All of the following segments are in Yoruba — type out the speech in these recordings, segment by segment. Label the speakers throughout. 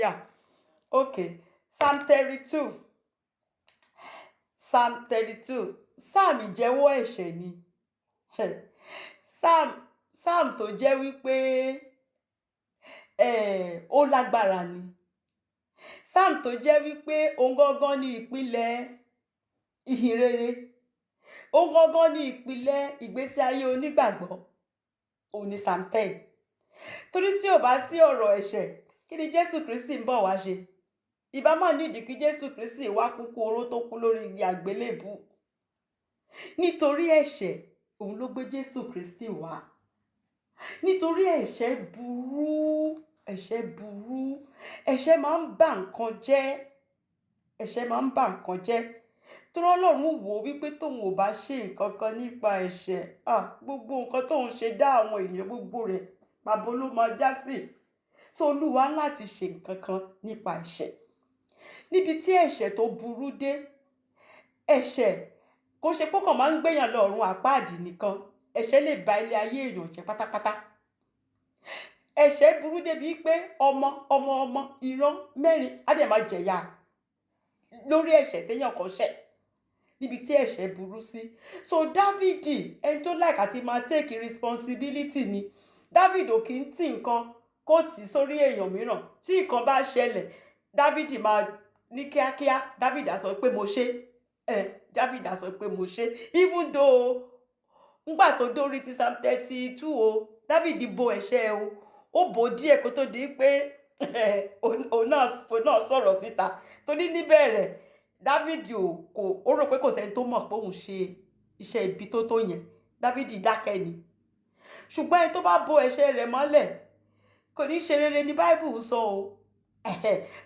Speaker 1: Hallelujah. Okay, Psalm 32, Psalm 32, Psalm ìjẹ́wọ́ ẹ̀ṣẹ̀ ni. Psalm tó jẹ́ wípé ó lágbára ni. Psalm tó jẹ́ wípé òun gangan ní ìpìlẹ̀ ìhìnrere, òun gangan ní ìpìlẹ̀ ìgbésí ayé onígbàgbọ́, òun ni Psalm 10. Torí tí ò bá sí ọ̀rọ̀ ẹ̀ṣẹ̀, kí ni Jésù Kristi ń bọ̀ wá ṣe? Ìbá má nídìí kí Jésù Kristi wá kúkú oró tó kú lórí igi àgbélébù. Nítorí ẹ̀ṣẹ̀, òun ló gbé Jésù Kristi wá. Nítorí ẹ̀ṣẹ̀ burú, ẹ̀ṣẹ̀ burú, ẹ̀ṣẹ̀ máa ń bà nǹkan jẹ́, ẹ̀ṣẹ̀ máa ń bà nǹkan jẹ́. Torí Ọlọ́run wò ó wípé tóun ò bá ṣe nǹkan kan nípa ẹ̀ṣẹ̀, ah, gbogbo nǹkan tóun ṣe dá àwọn èèyàn, gbogbo rẹ̀ pàbó ló máa já sí. So Olúwa láti ṣe nǹkan kan nípa ẹ̀ṣẹ̀. Níbi tí ẹ̀ṣẹ̀ tó burú dé, ẹ̀ṣẹ̀ kò ṣe pé kàn máa ń gbéyàn lọ ọ̀run àpáàdì nìkan, ẹ̀ṣẹ̀ lè ba ilé ayé èèyàn jẹ́ pátápátá. Ẹ̀ṣẹ̀ burú débi pé ọmọ ọmọ ọmọ, ìran mẹ́rin á dẹ̀ máa jẹ̀yà lórí ẹ̀ṣẹ̀ téèyàn kan ṣẹ̀, níbi tí ẹ̀ṣẹ̀ burú sí. So Dávìdì, ẹni tó like àti máa take responsibility ni. David ò kí ń tì nǹkan kó tì sórí èèyàn mìíràn. Tí nǹkan bá ṣẹlẹ̀, David máa ní kíákíá, David á sọ pé mo ṣe ẹ. David á sọ pé mo ṣe, even though ngbà tó dórí ti Psalm 32 o, David bo ẹ̀ṣẹ̀ o, ó bò ó díẹ̀ kó tó di pé òun náà sọ̀rọ̀ síta. Torí níbẹ̀rẹ̀, David ò kò, ó rò pé kò sẹ́ni tó mọ̀ pé òun ṣe iṣẹ́ ibi tó yẹn. David dákẹ́ ni. Ṣùgbọ́n ẹni tó bá bo ẹ̀ṣẹ̀ rẹ̀ mọ́lẹ̀ kò ní ṣe rere ní Bible sọ o.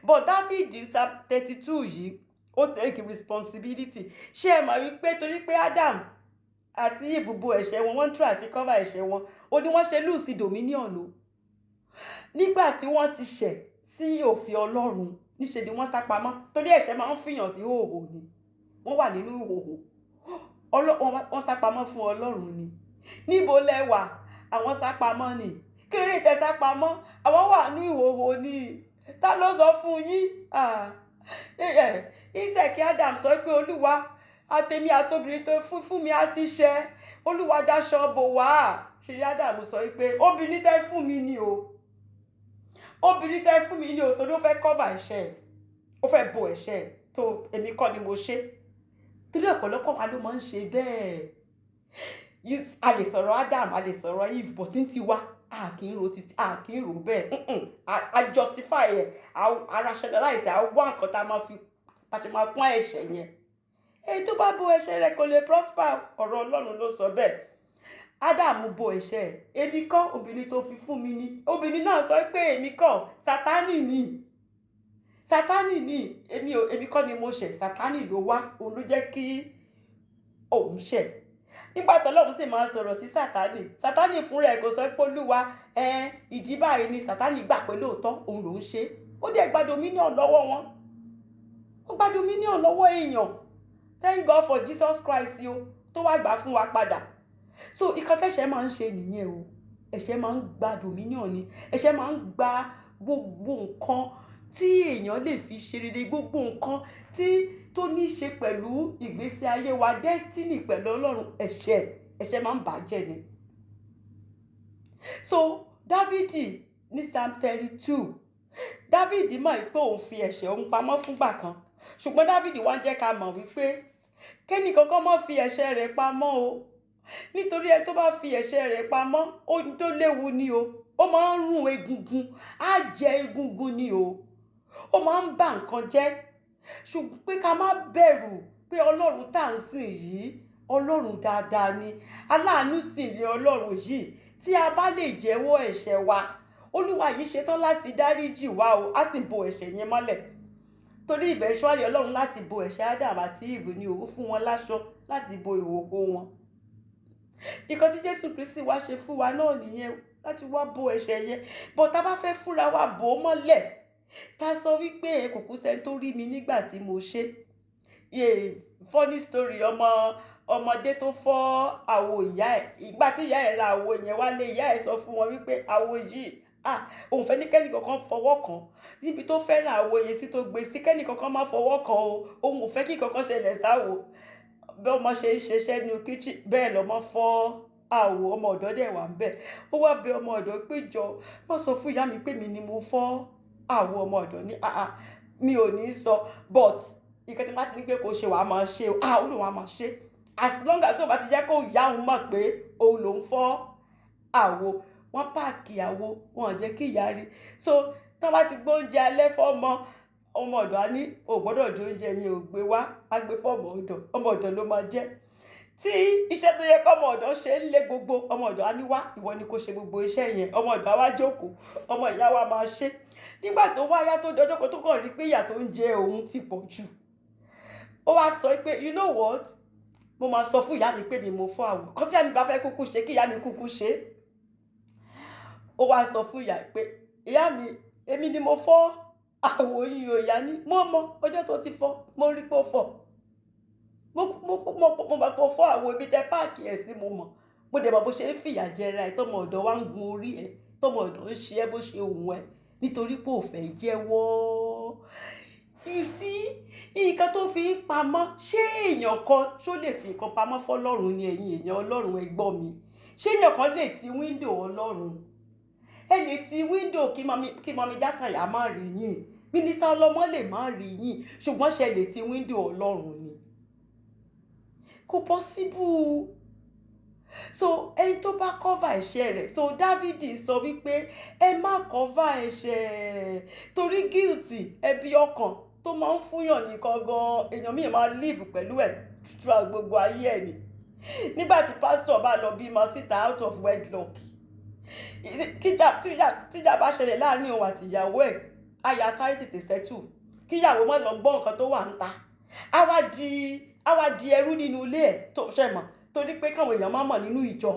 Speaker 1: But David, Psalm 32 yìí, ó take responsibility. Ṣé ẹ mọ̀ wípé torí pé Adam àti Eve bo ẹ̀ṣẹ̀ wọn, wọ́n try àti cover ẹ̀ṣẹ̀ wọn, ó ní wọ́n ṣe lose dominion o. Nígbà tí wọ́n ti ṣẹ̀ sí òfin Ọlọ́run, níṣe ni wọ́n sá pamọ́, torí ẹ̀ṣẹ̀ máa ń fìyàn sí ìhòhò ni. Wọ́n wà nínú ìhòhò, wọ́n sá pamọ́ fún Ọlọ́run ni. Níbo lẹ wà? Àwọn sá pamọ́ ni. Kí ló dé tẹ sá pamọ́? Àwọn wà ní ìhòhò ni. Ta ló sọ fún yín? Ìṣe kí Adam sọ pé, "Olúwa, àtèmi àtobìnrin tó fún mi á ti ṣẹ̀, Olúwa dáṣọ bò wá." Ṣe Adam sọ pé, "Obìnrin tẹ́ fún mi ni o, obìnrin tẹ́ fún mi ni o," torí ó fẹ́ cover ẹ̀ṣẹ̀, ó fẹ́ bo ẹ̀ṣẹ̀ tó, èmi kọ́ ni mo ṣe. Torí ọ̀pọ̀lọpọ̀ wa ló máa ń ṣe bẹ́ẹ̀. A lè sọ̀rọ̀ Adam, a lè sọ̀rọ̀ Eve, but ní tiwa, a kì í ro títí, a kì í rò bẹ́ẹ̀. A justify ẹ̀, a rationalize, a wá nǹkan tá a máa fi bá ṣe máa pọ́n ẹ̀ṣẹ̀ yẹn. Èyí tó bá bo ẹ̀ṣẹ̀ rẹ̀ kò lè prosper, ọ̀rọ̀ Ọlọ́run ló sọ bẹ́ẹ̀. Ádámù bo ẹ̀ṣẹ̀, "Èmi kọ́, obìnrin tó fi fún mi ni." Obìnrin náà sọ pé, "Èmi kọ́, Sátánì ni, Sátánì ni. Èmi ò, èmi kọ́ ni mo ṣẹ̀, Sátánì ló wá, òun ló jẹ́ kí òun ṣẹ̀." Nígbà tó Ọlọ́run sì máa sọ̀rọ̀ sí Sátánì, Sátánì fúnra ẹ̀ kò sọ pé, "Olúwa ẹ, ìdí báyìí ni." Sátánì gbà pé lóòótọ́ òun lòún ṣe. Ó dẹ̀ gba dominion lọ́wọ́ wọn, ó gba dominion lọ́wọ́ èèyàn. Thank God for Jesus Christ o, tó wá gbà fún wa padà. So ìkan tẹ̀ṣẹ̀ máa ń ṣe nìyẹn o. Ẹ̀ṣẹ̀ máa ń gba dominion ni. Ẹ̀ṣẹ̀ máa ń gba gbogbo nǹkan tí èèyàn lè fi ṣe rere, gbogbo nǹkan tí tó ní ṣe pẹ̀lú ìgbésí ayé wa, destiny pẹ̀lú Ọlọ́run. Ẹ̀ṣẹ̀ máa ń bàjẹ́ ni. So Dávidi ní Psalm 32, Dávidi mọ̀ pé òun fi ẹ̀ṣẹ̀ òun pamọ́ fúngbà kan, ṣùgbọ́n Dávidi wá ń jẹ́ ká mọ̀ wípé kẹ́ni kankan má fi ẹ̀ṣẹ̀ rẹ̀ pamọ́ o, nítorí ẹ tó bá fi ẹ̀ṣẹ̀ rẹ̀ pamọ́, ohun tó léwu ni o. Ó máa ń rún egungun, á jẹ egungun ni o, ó máa ń bà nǹkan jẹ́. Ṣùgbọ́n pé ká má bẹ̀rù, pé Ọlọ́run tá à ń sìn yìí, Ọlọ́run dáadáa ni, aláàánú sì ni Ọlọ́run yìí. Tí a bá lè jẹ́wọ́ ẹ̀ṣẹ̀ wa, Olúwa yìí ṣetán láti dáríjì wá o, á sì bo ẹ̀ṣẹ̀ yẹn mọ́lẹ̀. Torí eventually, Ọlọ́run láti bo ẹ̀ṣẹ̀ Adam àti Eve ní o, ó fún wọn láṣọ láti bo ìhòòhò wọn. Ìkan tí Jésù Kristi wá ṣe fún wa náà nìyẹn, láti wá bo ẹ̀ṣẹ̀ yẹn. But tá a bá fẹ́ fúnra wa bò ó mọ́lẹ̀, tá a sọ wípé kò kú sẹ́ni tó rí mi nígbà tí mo ṣe. Funny story, ọmọdé tó fọ́ àwo ìyá ẹ̀. Ìgbà tí ìyá ẹ̀ ra àwo yẹn wálé, ìyá ẹ̀ sọ fún wọn wípé àwo yìí Ah, òun fẹ́ ní kẹ́ni kankan fọwọ́ kàn níbi tó fẹ́ràn àwo yẹn sí, tó gbé sí, kẹ́ni kankan má fọwọ́ kàn o. Òun ò fẹ́ kí kankan ṣẹlẹ̀ sáwo. Bí ọmọ ṣe ń ṣiṣẹ́ ní kitchen, bẹ́ẹ̀ lọ́mọ fọ́ àwo. Ọmọ ọ̀dọ́ dẹ̀ wà ń bẹ̀. Ó wá bẹ ọmọ ọ̀dọ́ pé, "Jọ, má sọ fún ìyá mi pé mi ni mo fọ́ àwo." Ọmọ ọ̀dọ́ ní, "Ah ah, mi ò ní sọ, but ìkẹ́ tí wọ́n bá ti ní pé kó ṣe, wàá máa ṣe o." Ah, ó lóun á máa ṣe as long as ó bá ti jẹ́ kó ìyá òun mọ̀ pé òun lòún fọ́ àwo. Wọ́n pack àwo, wọn ò jẹ́ kí ìyá rí. So tí wọ́n bá ti gbé oúnjẹ alẹ́ fọ́mọ, ọmọ ọ̀dọ̀ á ní o gbọ́dọ̀ jẹ oúnjẹ yẹn, ò gbé wá, á gbé fọ́mọ ọ̀dọ̀, ọmọ ọ̀dọ̀ ló máa jẹ́. Tí iṣẹ́ tó yẹ kọ́mọ ọ̀dọ̀ ṣe ń lé gbogbo, ọmọ ọ̀dọ̀ á ní, "Wá, ìwọ ni kò ṣe gbogbo iṣẹ́ yẹn." Ọmọ ọ̀dọ̀ á wá jókòó, ọmọ ìyá wa máa ṣe. Nígbà tó wáyá, tó dọjọ́ kan, tó kàn rí pé ìyà tó ń jẹ òun ti pọ̀ jù, ó wá sọ pé, "You know what? Mo máa sọ fún ìyá mi pé mi mo fọ́ àwo kan. Tí ìyá mi bá fẹ́ kúkú ṣe, kí ìyá mi kúkú ṣe." Ó wá sọ fún ìyá pé, "Ìyá mi, èmi ni mo fọ́ àwo yìí o." Ìyá ní, "Mo mọ ọjọ́ tó ti fọ́, mo rí pé ó fọ́. Mo mọ̀ pé ó fọ́ àwo. Ibi tẹ pack ẹ̀ sí, mo mọ̀. Mo dẹ̀ mọ̀ bó ṣe ń fìyà jẹra ẹ̀, tọmọ ọ̀dọ̀ wa ń gun orí ẹ̀, tọmọ ọ̀dọ̀ ń ṣe ẹ́ bó ṣe wù ẹ́, nítorí pé ò fẹ́ jẹ́wọ́." You see, nǹkan tó fi ń pamọ́, ṣé èèyàn kan ṣó lè fi nǹkan pamọ́ fọlọ́run ni? Ẹ̀yin èèyàn Ọlọ́run, ẹ gbọ́ mi. Ṣé èèyàn kan lè ti window Ọlọ́run? Ẹ lè ti window kí mummy Jásàyà má rí yín, Minister Ọlọ́mọ lè má rí yín, ṣùgbọ́n ṣe lè ti window Ọlọ́run ni? Kò possible. So ẹni tó bá cover ẹ̀ṣẹ̀ rẹ̀, so Dávidi sọ wípé ẹ má cover ẹ̀ṣẹ̀, torí guilty, ẹ̀bi ọkàn tó máa ń fúnyàn nìkan gan, èèyàn míì máa live pẹ̀lú ẹ̀ throughout gbogbo ayé ẹ̀ ni. Nígbà tí pásítọ̀ bá lọ bímọ síta out of wedlock, tíjà bá ṣẹlẹ̀ láàrin òun àti ìyàwó ẹ̀, àyà sáré tètè settle kíyàwó má lọ gbọ́ nǹkan tó wà ń ta. Á wá di ẹrú nínú ilé ẹ̀ tó ṣẹ̀ mọ̀, torí pé káwọn èèyàn má mọ̀ nínú ìjọ.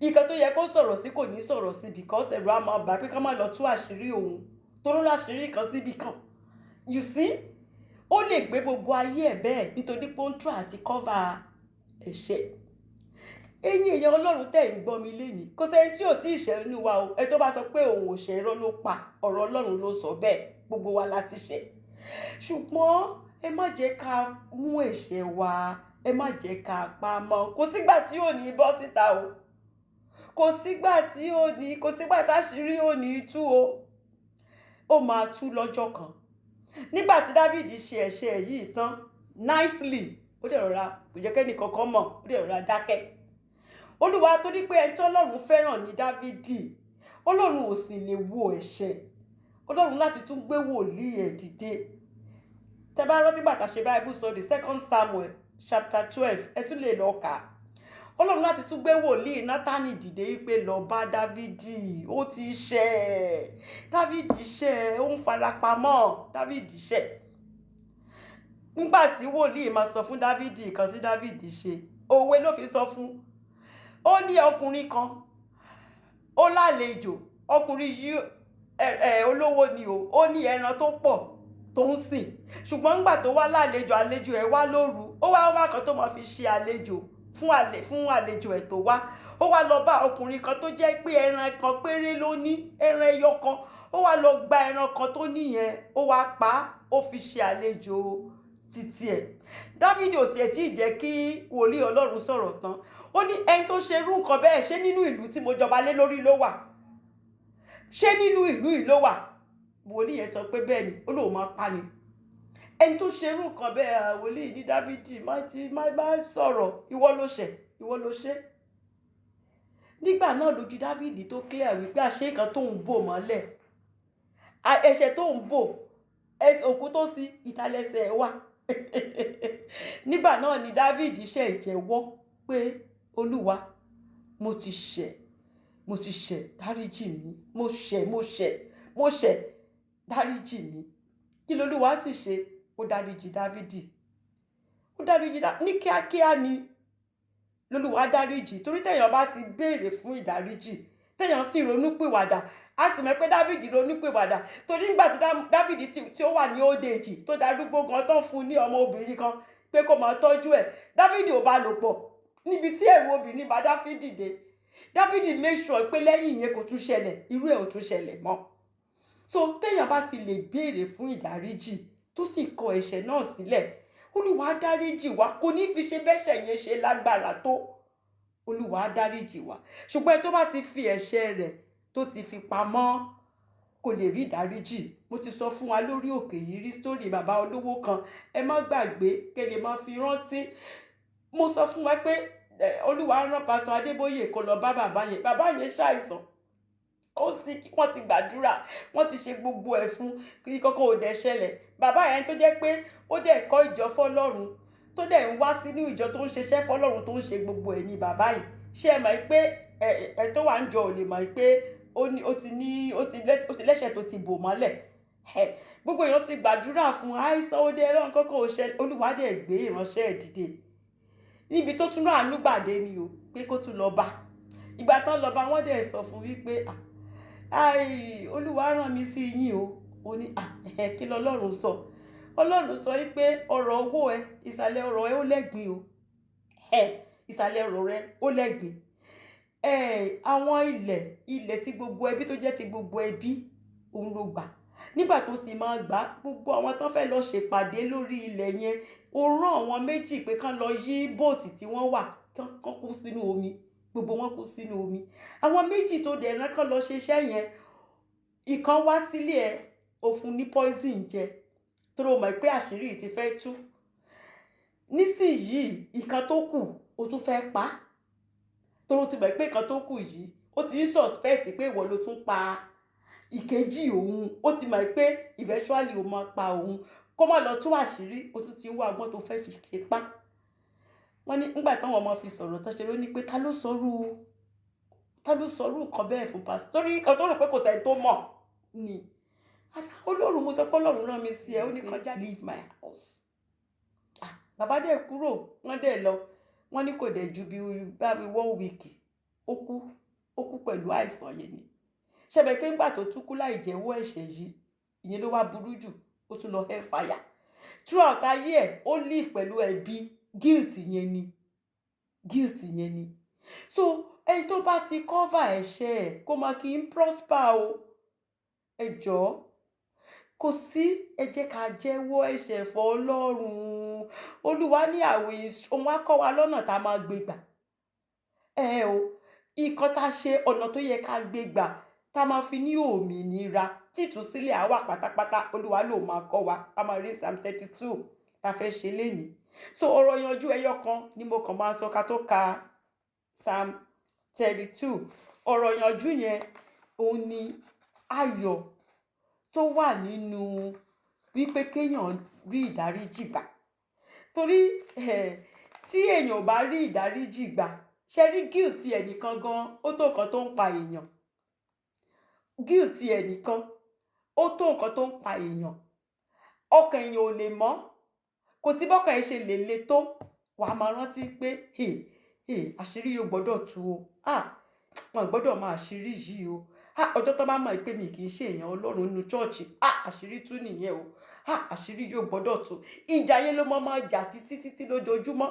Speaker 1: Nǹkan tó yẹ kó sọ̀rọ̀ sí, kò ní sọ̀rọ̀ sí, because ẹ̀rù á máa bà pé ká má lọ tú àṣírí òun, toró láṣìírí kan síbì kan. You see, ó lè gbé gbogbo ayé ẹ̀ bẹ́ẹ̀ nítorí pé ó ń try àti cover ẹ̀ṣẹ̀. Ẹ̀yin èèyàn Ọlọ́run tẹ̀ ń gbọ́ mi lénìí, kò sẹ́ni tí ò tí ì ṣẹ̀ nínú wa o. Ẹ tó bá sọ pé òun ò ṣẹ̀, irọ́ ló pa. Ọ̀rọ̀ Ọlọ́run ló sọ bẹ́ẹ̀. Gbogbo wa la ti ṣẹ̀, ṣùgbọ́n ẹ má jẹ́ ká mú ẹ̀ṣẹ̀ wa, ẹ má jẹ́ ká pa mọ́. Kò sígbà tí ò ní bọ́ síta o. Kò sígbà tí ò ní, kò sígbà táṣìírí ò ní tú o. Ó máa tú lọ́jọ́ kan. Nígbà tí Dávìdì ṣe ẹ̀ṣẹ̀ yìí tán nicely, ó dẹ̀ rọra, kò jẹ́ kẹ́ni kankan mọ̀, ó dẹ̀ rọra dákẹ́. Olúwa, torí pé ẹni tí Ọlọ́run fẹ́ràn ní Dávìdì, Ọlọ́run ò sì lè wo ẹ̀ṣẹ̀. Ọlọ́run láti tún gbé wòlíì ẹ̀ dìde. Tẹ́ bá rántí gbàtà ṣe Bible study, Second Samuel chapter 12, ẹ tún lè lọ kà á. Ọlọ́run láti tún gbé wòlíì Nátánì dìde wípé, "Lọ bá Dávìdì, ó ti ṣẹ̀. Dávìdì ṣẹ̀, ó ń farapamọ́. Dávìdì ṣẹ̀." Nígbà tí wòlíì máa sọ fún Dávìdì nǹkan tí Dávìdì ṣe, òwe ló fi sọ fún. Ó ní ọkùnrin kan, ó lálejò. Ọkùnrin yìí ẹ olówó ni o. Ó ní ẹran tó pọ̀ tó ń sìn, ṣùgbọ́n nígbà tó wá lálejò, àlejò ẹ̀ wá lóru. Ó wá wá kan tó máa fi ṣe àlejò fún àlejò ẹ̀ tó wá. Ó wá lọ bá ọkùnrin kan tó jẹ́ pé ẹran kan péré ló ní, ẹran ẹyọ kan. Ó wá lọ gba ẹran kan tó níyẹn, ó wá pa á, ó fi ṣe àlejò títí ẹ̀. Dávidi ò tiẹ̀ tí ì jẹ́ kí wòlíì Ọlọ́run sọ̀rọ̀ tán, ó ní, "Ẹni tó ṣe irú nǹkan bẹ́ẹ̀, ṣé nínú ìlú tí mo jọba lé lórí ló wà? Ṣé nínú ìlú yìí ló wà?" Wòlíì yẹn sọ pé bẹ́ẹ̀ ni. Ó lóun máa pa ni ẹni tó ṣe irú nǹkan bẹ́ẹ̀. Wòlíì ní, "Dávidi, má ti má má sọ̀rọ̀. Ìwọ ló ṣẹ̀, ìwọ ló ṣe." Nígbà náà lójú Dávidi tó clear wípé àṣé nǹkan tó ń bò mọ́lẹ̀, ẹ̀ṣẹ̀ tó ń bò, òkú tó sí ìtàlẹ́sẹ̀ wà. Nígbà náà ni Dávidi ṣe jẹ́wọ́ pé, "Olúwa, mo ti ṣẹ̀, mo ti ṣẹ̀, dáríjì mí. Mo ṣẹ̀, mo ṣẹ̀, mo ṣẹ̀, dáríjì mí." Kí lolúwa sì ṣe? Ó dáríjì Dávidi. Ó dáríjì ní kíákíá ni lolúwa dáríjì, torí téèyàn bá ti béèrè fún ìdáríjì, téèyàn sì ronúpìwàdà, a sì mọ̀ pé Dávidi ronúpìwàdà, torí nígbà tí Dávidi tí ó wà ní old age, tó darúgbó gan, tó ń fún ní ọmọ obìnrin kan pé kó máa tọ́jú ẹ̀, Dávidi ò bá lò pọ̀ níbi tí ẹ̀rù obìnrin bá Dáfídì dé. Dáfídì make sure pé lẹ́yìn yẹn kò tún ṣẹlẹ̀, irú ẹ̀ ò tún ṣẹlẹ̀ mọ́. So téèyàn bá ti lè béèrè fún ìdáríjì, tó sì kọ ẹ̀ṣẹ̀ náà sílẹ̀, Olúwa á dáríjì wá. Kò ní fi ṣe bẹ́ṣẹ̀ yẹn ṣe lágbára tó, Olúwa á dáríjì wá. Ṣùgbọ́n ẹni tó bá ti fi ẹ̀ṣẹ̀ rẹ̀ tó ti fi pamọ́ kò lè rí ìdáríjì. Mo ti sọ fún wa lórí òkè yìí rí, story bàbá olówó kan. Ẹ má gbàgbé kẹ́ lè máa fi rántí. Mo sọ fún wa pé Olúwa rán Pastor Adébóyè kó lọ bá bàbá yẹn. Bàbá yẹn ṣàìsàn, ó sì wọ́n ti gbàdúrà, wọ́n ti ṣe gbogbo ẹ̀ fún kí kọ́kọ́ ò dẹ̀ ṣẹlẹ̀. Bàbá yẹn tó jẹ́ pé ó dẹ̀ kọ́ ìjọ fọ́lọ́run, tó dẹ̀ ń wá sínú ìjọ, tó ń ṣiṣẹ́ fọ́lọ́run, tó ń ṣe gbogbo ẹ̀ ní bàbá yìí. Ṣé ẹ mọ̀ pé ẹ tó wà ń jọ ò lè mọ̀ pé ó ní ó ti ní ó ti lẹ́ṣẹ̀ tó ti bò mọ́lẹ̀? Gbogbo èèyàn ti gbàdúrà fún àìsàn, ó dé ẹ̀rọ nǹkan kan ò ṣẹlẹ̀. Olúwa dẹ̀ gbé ìránṣẹ́ ẹ̀ dìde níbi tó tún ráàánú gbàdé ni o, pé kó tún lọ bá. Ìgbà tán lọ bá, wọ́n dẹ̀ sọ fún wípé, "Ai, Olúwa rán mi sí yín o." Ó ní, "Kí lọ́lọ́run sọ?" Ọlọ́run sọ wípé ọ̀rọ̀ owó ẹ, ìsàlẹ̀ ọ̀rọ̀ ẹ ó lẹ́gbin o. Ìsàlẹ̀ ọ̀rọ̀ rẹ ó lẹ́gbin. Àwọn ilẹ̀ tí gbogbo ẹbí, tó jẹ́ ti gbogbo ẹbí, òun ló gbà. Nígbà tó sì máa gbà, gbogbo àwọn tó fẹ́ lọ ṣèpàdé lórí ilẹ̀ yẹn, ó rán àwọn méjì pé kán lọ yí boat tí wọ́n wà, kán kú sínú omi. Gbogbo wọn kú sínú omi. Àwọn méjì tó dẹ̀ rán kán lọ ṣiṣẹ́ yẹn, ìkan wá sílé ẹ̀, ó fún ní poison jẹ, torí o mọ̀ pé àṣírí yìí ti fẹ́ tú nísìnyìí. Ìkan tó kù, ó tún fẹ́ pa á, torí o ti mọ̀ pé ìkan tó kù yìí, ó ti ń suspect pé ìwọ ló tún pa ìkejì òun. Ó ti mọ̀ pé eventually ó máa pa òun, kó má lọ tú àṣírí. Ó tún ti ń wá ọgbọ́n tó fẹ́ fi ṣe pa. Wọ́n ní nígbà táwọn ọmọ fi sọ̀rọ̀ tó ṣe, ló ní pé ta ló sọrú nǹkan bẹ́ẹ̀ fún pásítọ̀? Torí nǹkan tó rò pé kò sẹ́ni tó mọ̀ ni. Ọlọ́run, mo sọ pé Ọlọ́run rán mi sí ẹ. Ó ní kọjá, leave my house. Ah, bàbá dẹ̀ kúrò, wọ́n dẹ̀ lọ. Wọ́n ní kò dẹ̀ ju bí báwí one week, ó kú. Ó kú pẹ̀lú àìsàn yẹn ni. Ṣẹbẹ̀ pé ńgbà tó tún kú láì jẹ́wọ́ ẹ̀ṣẹ̀ yìí, ìyẹn ló wá burú jù. Ó tún lọ hellfire throughout ayé ẹ̀. Ó live pẹ̀lú ẹ̀bi guilt yẹn ni, guilt yẹn ni. So ẹni tó bá ti cover ẹ̀ṣẹ̀ ẹ̀, kó máa kí n prosper o. Ẹ jọ̀ọ́, kò sí, ẹ jẹ́ ká jẹ́wọ́ ẹ̀ṣẹ̀ fún Ọlọ́run. Olúwa ní àwìn, òun á kọ́ wa lọ́nà tá a máa gbé gbà ẹ o. Nǹkan tá a ṣe, ọ̀nà tó yẹ ká gbé gbà tá a máa fi ní òmìnira, títúsílẹ̀ àwa pátápátá, Olúwa ló máa kọ́ wa. A máa rí Psalm 32 tá a fẹ́ ṣe lénìí. So ọ̀rọ̀ yanjú ẹyọ kan ni mo kàn máa sọ ká tó ka Psalm 32. Ọ̀rọ̀ yanjú yẹn, òun ni ayọ̀ tó wà nínú wípé kéèyàn rí ìdáríjì gbà. Torí tí èèyàn ò bá rí ìdáríjì gbà, ṣe rí guilt ẹnìkan gan, ó tó nǹkan tó ń pa èèyàn. Guilt ẹnìkan, ó tó nǹkan tó ń pa èèyàn. Ọkàn èèyàn ò lè mọ́. Kò sí bọ́kàn ẹ̀ ṣe lè le tó, wàá máa rántí pé, "Hey, hey, àṣírí yóò gbọ́dọ̀ tú o. Ah, wọn gbọ́dọ̀ máa àṣírí yìí o. Ah, ọjọ́ tó bá mọ̀ pé mi kì í ṣe èèyàn Ọlọ́run nínú church, ah, àṣírí tú nìyẹn o. Ah, àṣírí yóò gbọ́dọ̀ tú." Ìjà yẹn ló mọ́ máa jà títí títí lójoojúmọ́.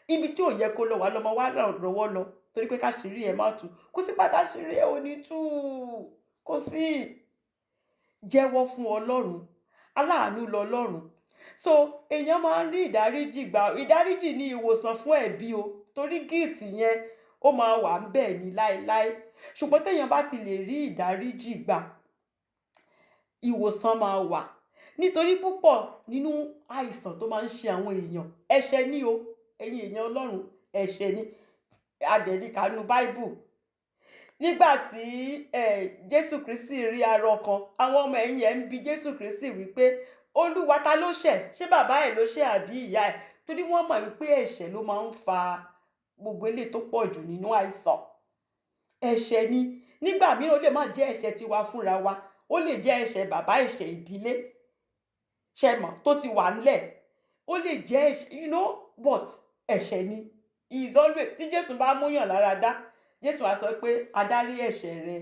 Speaker 1: Ibi tí ò yẹ kó lọ, wà lọ́mọ wá ràn lọ́wọ́ lọ, torí pé káṣírí ẹ̀ má tú. Kò sí pàtàkì, àṣírí ẹ̀ ò ní tú. Kò sí. Jẹ́wọ́ fún Ọlọ́run, aláàánú lọ́lọ́run. So èèyàn máa ń rí ìdáríjì gbà. Ìdáríjì ní ìwòsàn fún ẹ̀bi o, torí guilt yẹn, ó máa wà ń bẹ̀ ní láéláé. Ṣùgbọ́n téèyàn bá ti lè rí ìdáríjì gbà, ìwòsàn máa wà. Nítorí púpọ̀ nínú àìsàn tó máa ń ṣe àwọn èèyàn, ẹ̀ṣẹ̀ ni o. Ẹ̀yin èèyàn Ọlọ́run, ẹ̀ṣẹ̀ ni. Adẹ̀rí kánú Báíbù, nígbà tí Jésù Kristi rí arọ kan, àwọn ọmọ ẹ̀yìn ẹ̀ ń bi Jésù Kristi wípé, "Olúwa, ta ló ṣẹ̀? Ṣé bàbá ẹ̀ ló ṣẹ̀ àbí ìyá ẹ̀?" Torí wọ́n mọ̀ wípé ẹ̀ṣẹ̀ ló máa ń fa gbogbo eléyìí tó pọ̀ jù nínú àìsàn. Ẹ̀ṣẹ̀ ni. Nígbà mìíràn, ó lè má jẹ́ ẹ̀ṣẹ̀ tiwa fúnra wa, ó lè jẹ́ ẹ̀ṣẹ̀ bàbá, ẹ̀ṣẹ̀ ìdílé, ṣe mọ̀, tó ti wà ńlẹ̀. Ó lè jẹ́ ẹ̀ṣẹ̀, but ẹ̀ṣẹ̀ ni. Is always, tí Jésù bá múyàn lára dá, Jésù á sọ pé, "A dárí ẹ̀ṣẹ̀ rẹ,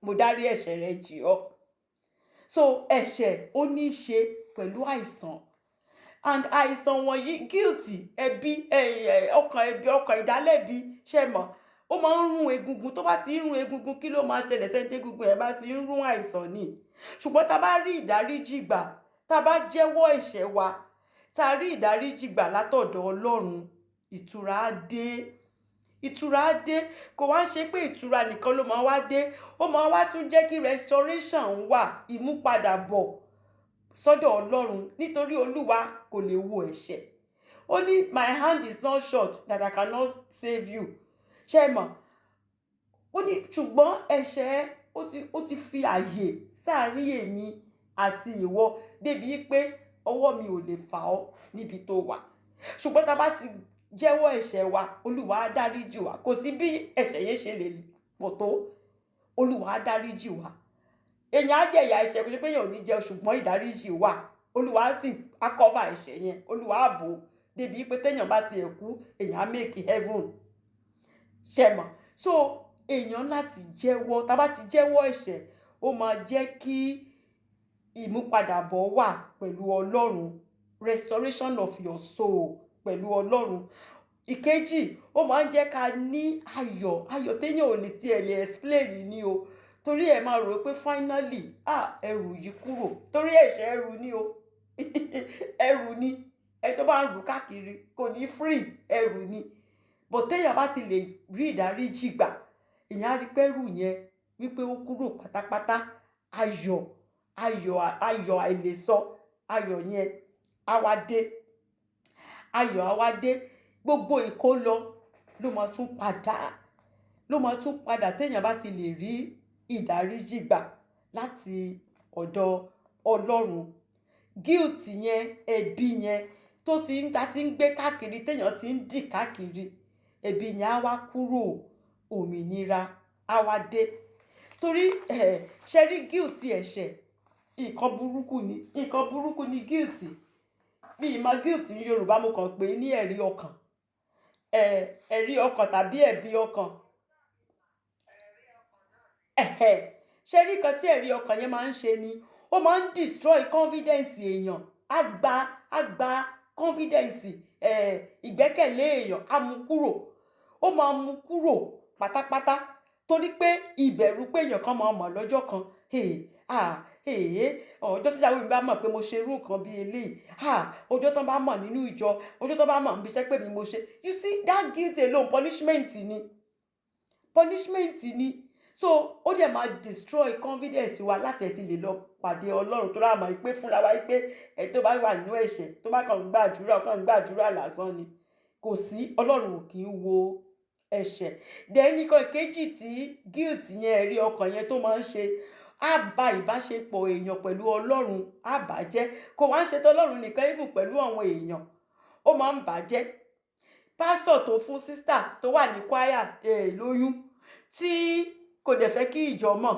Speaker 1: mo dárí ẹ̀ṣẹ̀ rẹ jì ọ́." So ẹ̀ṣẹ̀, ó ní í ṣe pẹ̀lú àìsàn, and àìsàn wọ̀nyí, guilt, ẹ̀bi, ọkàn ẹ̀bi, ọkàn ìdálẹ́bi, ṣe mọ̀. Ó máa ń rún egungun. Tó bá ti ń rún egungun, kí ló máa ṣẹlẹ̀ sẹ́ni tí egungun ẹ̀ bá ti ń rún? Àìsàn ni. Ṣùgbọ́n tá a bá rí ìdáríjì gbà, tá a bá jẹ́wọ́ ẹ̀ṣẹ̀ wa, tá a rí ìdáríjì gbà látọ̀dọ̀ Ọlọ́run, ìtura á dé, ìtura á dé. Kò wá ń ṣe pé ìtura nìkan ló máa wá dé, ó máa wá tún jẹ́ kí restoration wà, ìmúpadàbọ̀ sọ́dọ̀ Ọlọ́run, nítorí Olúwa kò lè wo ẹ̀ṣẹ̀. Ó ní, "My hand is not short that I cannot save you." Ṣé ẹ mọ̀? Ó ní ṣùgbọ́n ẹ̀ṣẹ̀ ó ti fi àyè sáàárín èmi àti ìwọ débi pé ọwọ́ mi ò lè fà ọ́ níbi tó wà. Ṣùgbọ́n tá a bá ti jẹ́wọ́ ẹ̀ṣẹ̀ wa, Olúwa á dáríjì wá. Kò sí bí ẹ̀ṣẹ̀ yẹn ṣe lè pọ̀ tó, Olúwa á dáríjì wá. Èèyàn á jẹ̀yà ẹ̀ṣẹ̀, kò ṣe pé èèyàn ò ní jẹ, ṣùgbọ́n ìdáríjì wà. Olúwa á sì á cover ẹ̀ṣẹ̀ yẹn, Olúwa á bò ó débi pé téèyàn bá tiẹ̀ kú, èèyàn á make heaven. Ṣe mọ̀? So èèyàn láti jẹ́wọ́. Tá a bá ti jẹ́wọ́ ẹ̀ṣẹ̀, ó máa jẹ́ kí ìmúpadàbọ̀ wà pẹ̀lú Ọlọ́run, restoration of your soul pẹ̀lú Ọlọ́run. Ìkejì, ó máa ń jẹ́ ká ní ayọ̀, ayọ̀ téèyàn ò lè tiẹ̀ lè explain ni o, torí ẹ máa rò pé finally, ah, ẹrù yìí kúrò, torí ẹ̀ṣẹ̀ ẹrù ni o, ẹrù ni. Ẹ tó bá ń rù káàkiri kò ní free, ẹrù ni. But téèyàn bá ti lè rí ìdáríjì gbà, èèyàn á rí pẹ́rù yẹn wípé ó kúrò pátápátá. Ayọ̀, ayọ̀, ayọ̀ àìlèsọ, ayọ̀ yẹn á wá dé, ayọ̀ á wá dé. Gbogbo ìkólọ ló máa tún padà, ló máa tún padà téèyàn bá ti lè rí ìdáríjì gbà láti ọ̀dọ̀ Ọlọ́run. Guilt yẹn, ẹ̀bi yẹn tó ti ń ta ti ń gbé káàkiri, téèyàn ti ń dì káàkiri, ẹ̀bi yẹn á wá kúrò, òmìnira á wá dé. Torí ẹ̀ ṣe rí, guilt ẹ̀ṣẹ̀, nǹkan burúkú ni, nǹkan burúkú ni guilt. Mi ì mọ guilt ní Yorùbá, mo kàn pé ní ẹ̀rí ọkàn, ẹ̀rí ọkàn tàbí ẹ̀bi ọkàn. Ẹ̀hẹ̀, ṣe rí, nǹkan tí ẹ̀rí ọkàn yẹn máa ń ṣe ni, ó máa ń destroy confidence èèyàn. Á gba confidence, ìgbẹ́kẹ̀lé èèyàn, á mú kúrò, ó máa mú kúrò pátápátá, torí pé ìbẹ̀rù pé èèyàn kan máa mọ̀ lọ́jọ́ kan. Hey, ah, hey, ọjọ́ tí ìyàwó mi bá mọ̀ pé mo ṣe irú nǹkan bíi eléyìí, ah, ọjọ́ tó bá mọ̀ nínú ìjọ, ọjọ́ tó bá mọ̀ níbi iṣẹ́ pé mi mo ṣe. You see that guilt alone, punishment ni, punishment ni. So ó dẹ̀ máa destroy confidence wa láti ẹ̀ ti lè lọ pàdé Ọlọ́run, tó rà mọ́ pé fúnra wa pé ẹ tó bá wà nínú ẹ̀ṣẹ̀, tó bá kàn ń gbàdúrà, kàn ń gbàdúrà lásán ni. Kò sí, Ọlọ́run ò kì í wo ẹ̀ṣẹ̀. Then nǹkan kejì tí guilt yẹn, ẹ̀rí ọkàn yẹn tó máa ń ṣe, á ba ìbáṣepọ̀ èèyàn pẹ̀lú Ọlọ́run, á bàjẹ́. Kò wá ń ṣe tọlọ́run nìkan, even pẹ̀lú àwọn èèyàn, ó máa ń bàjẹ́. Pásítọ̀ tó fún sister tó wà ní choir lóyún, tí kò dẹ̀ fẹ́ kí ìjọ mọ̀,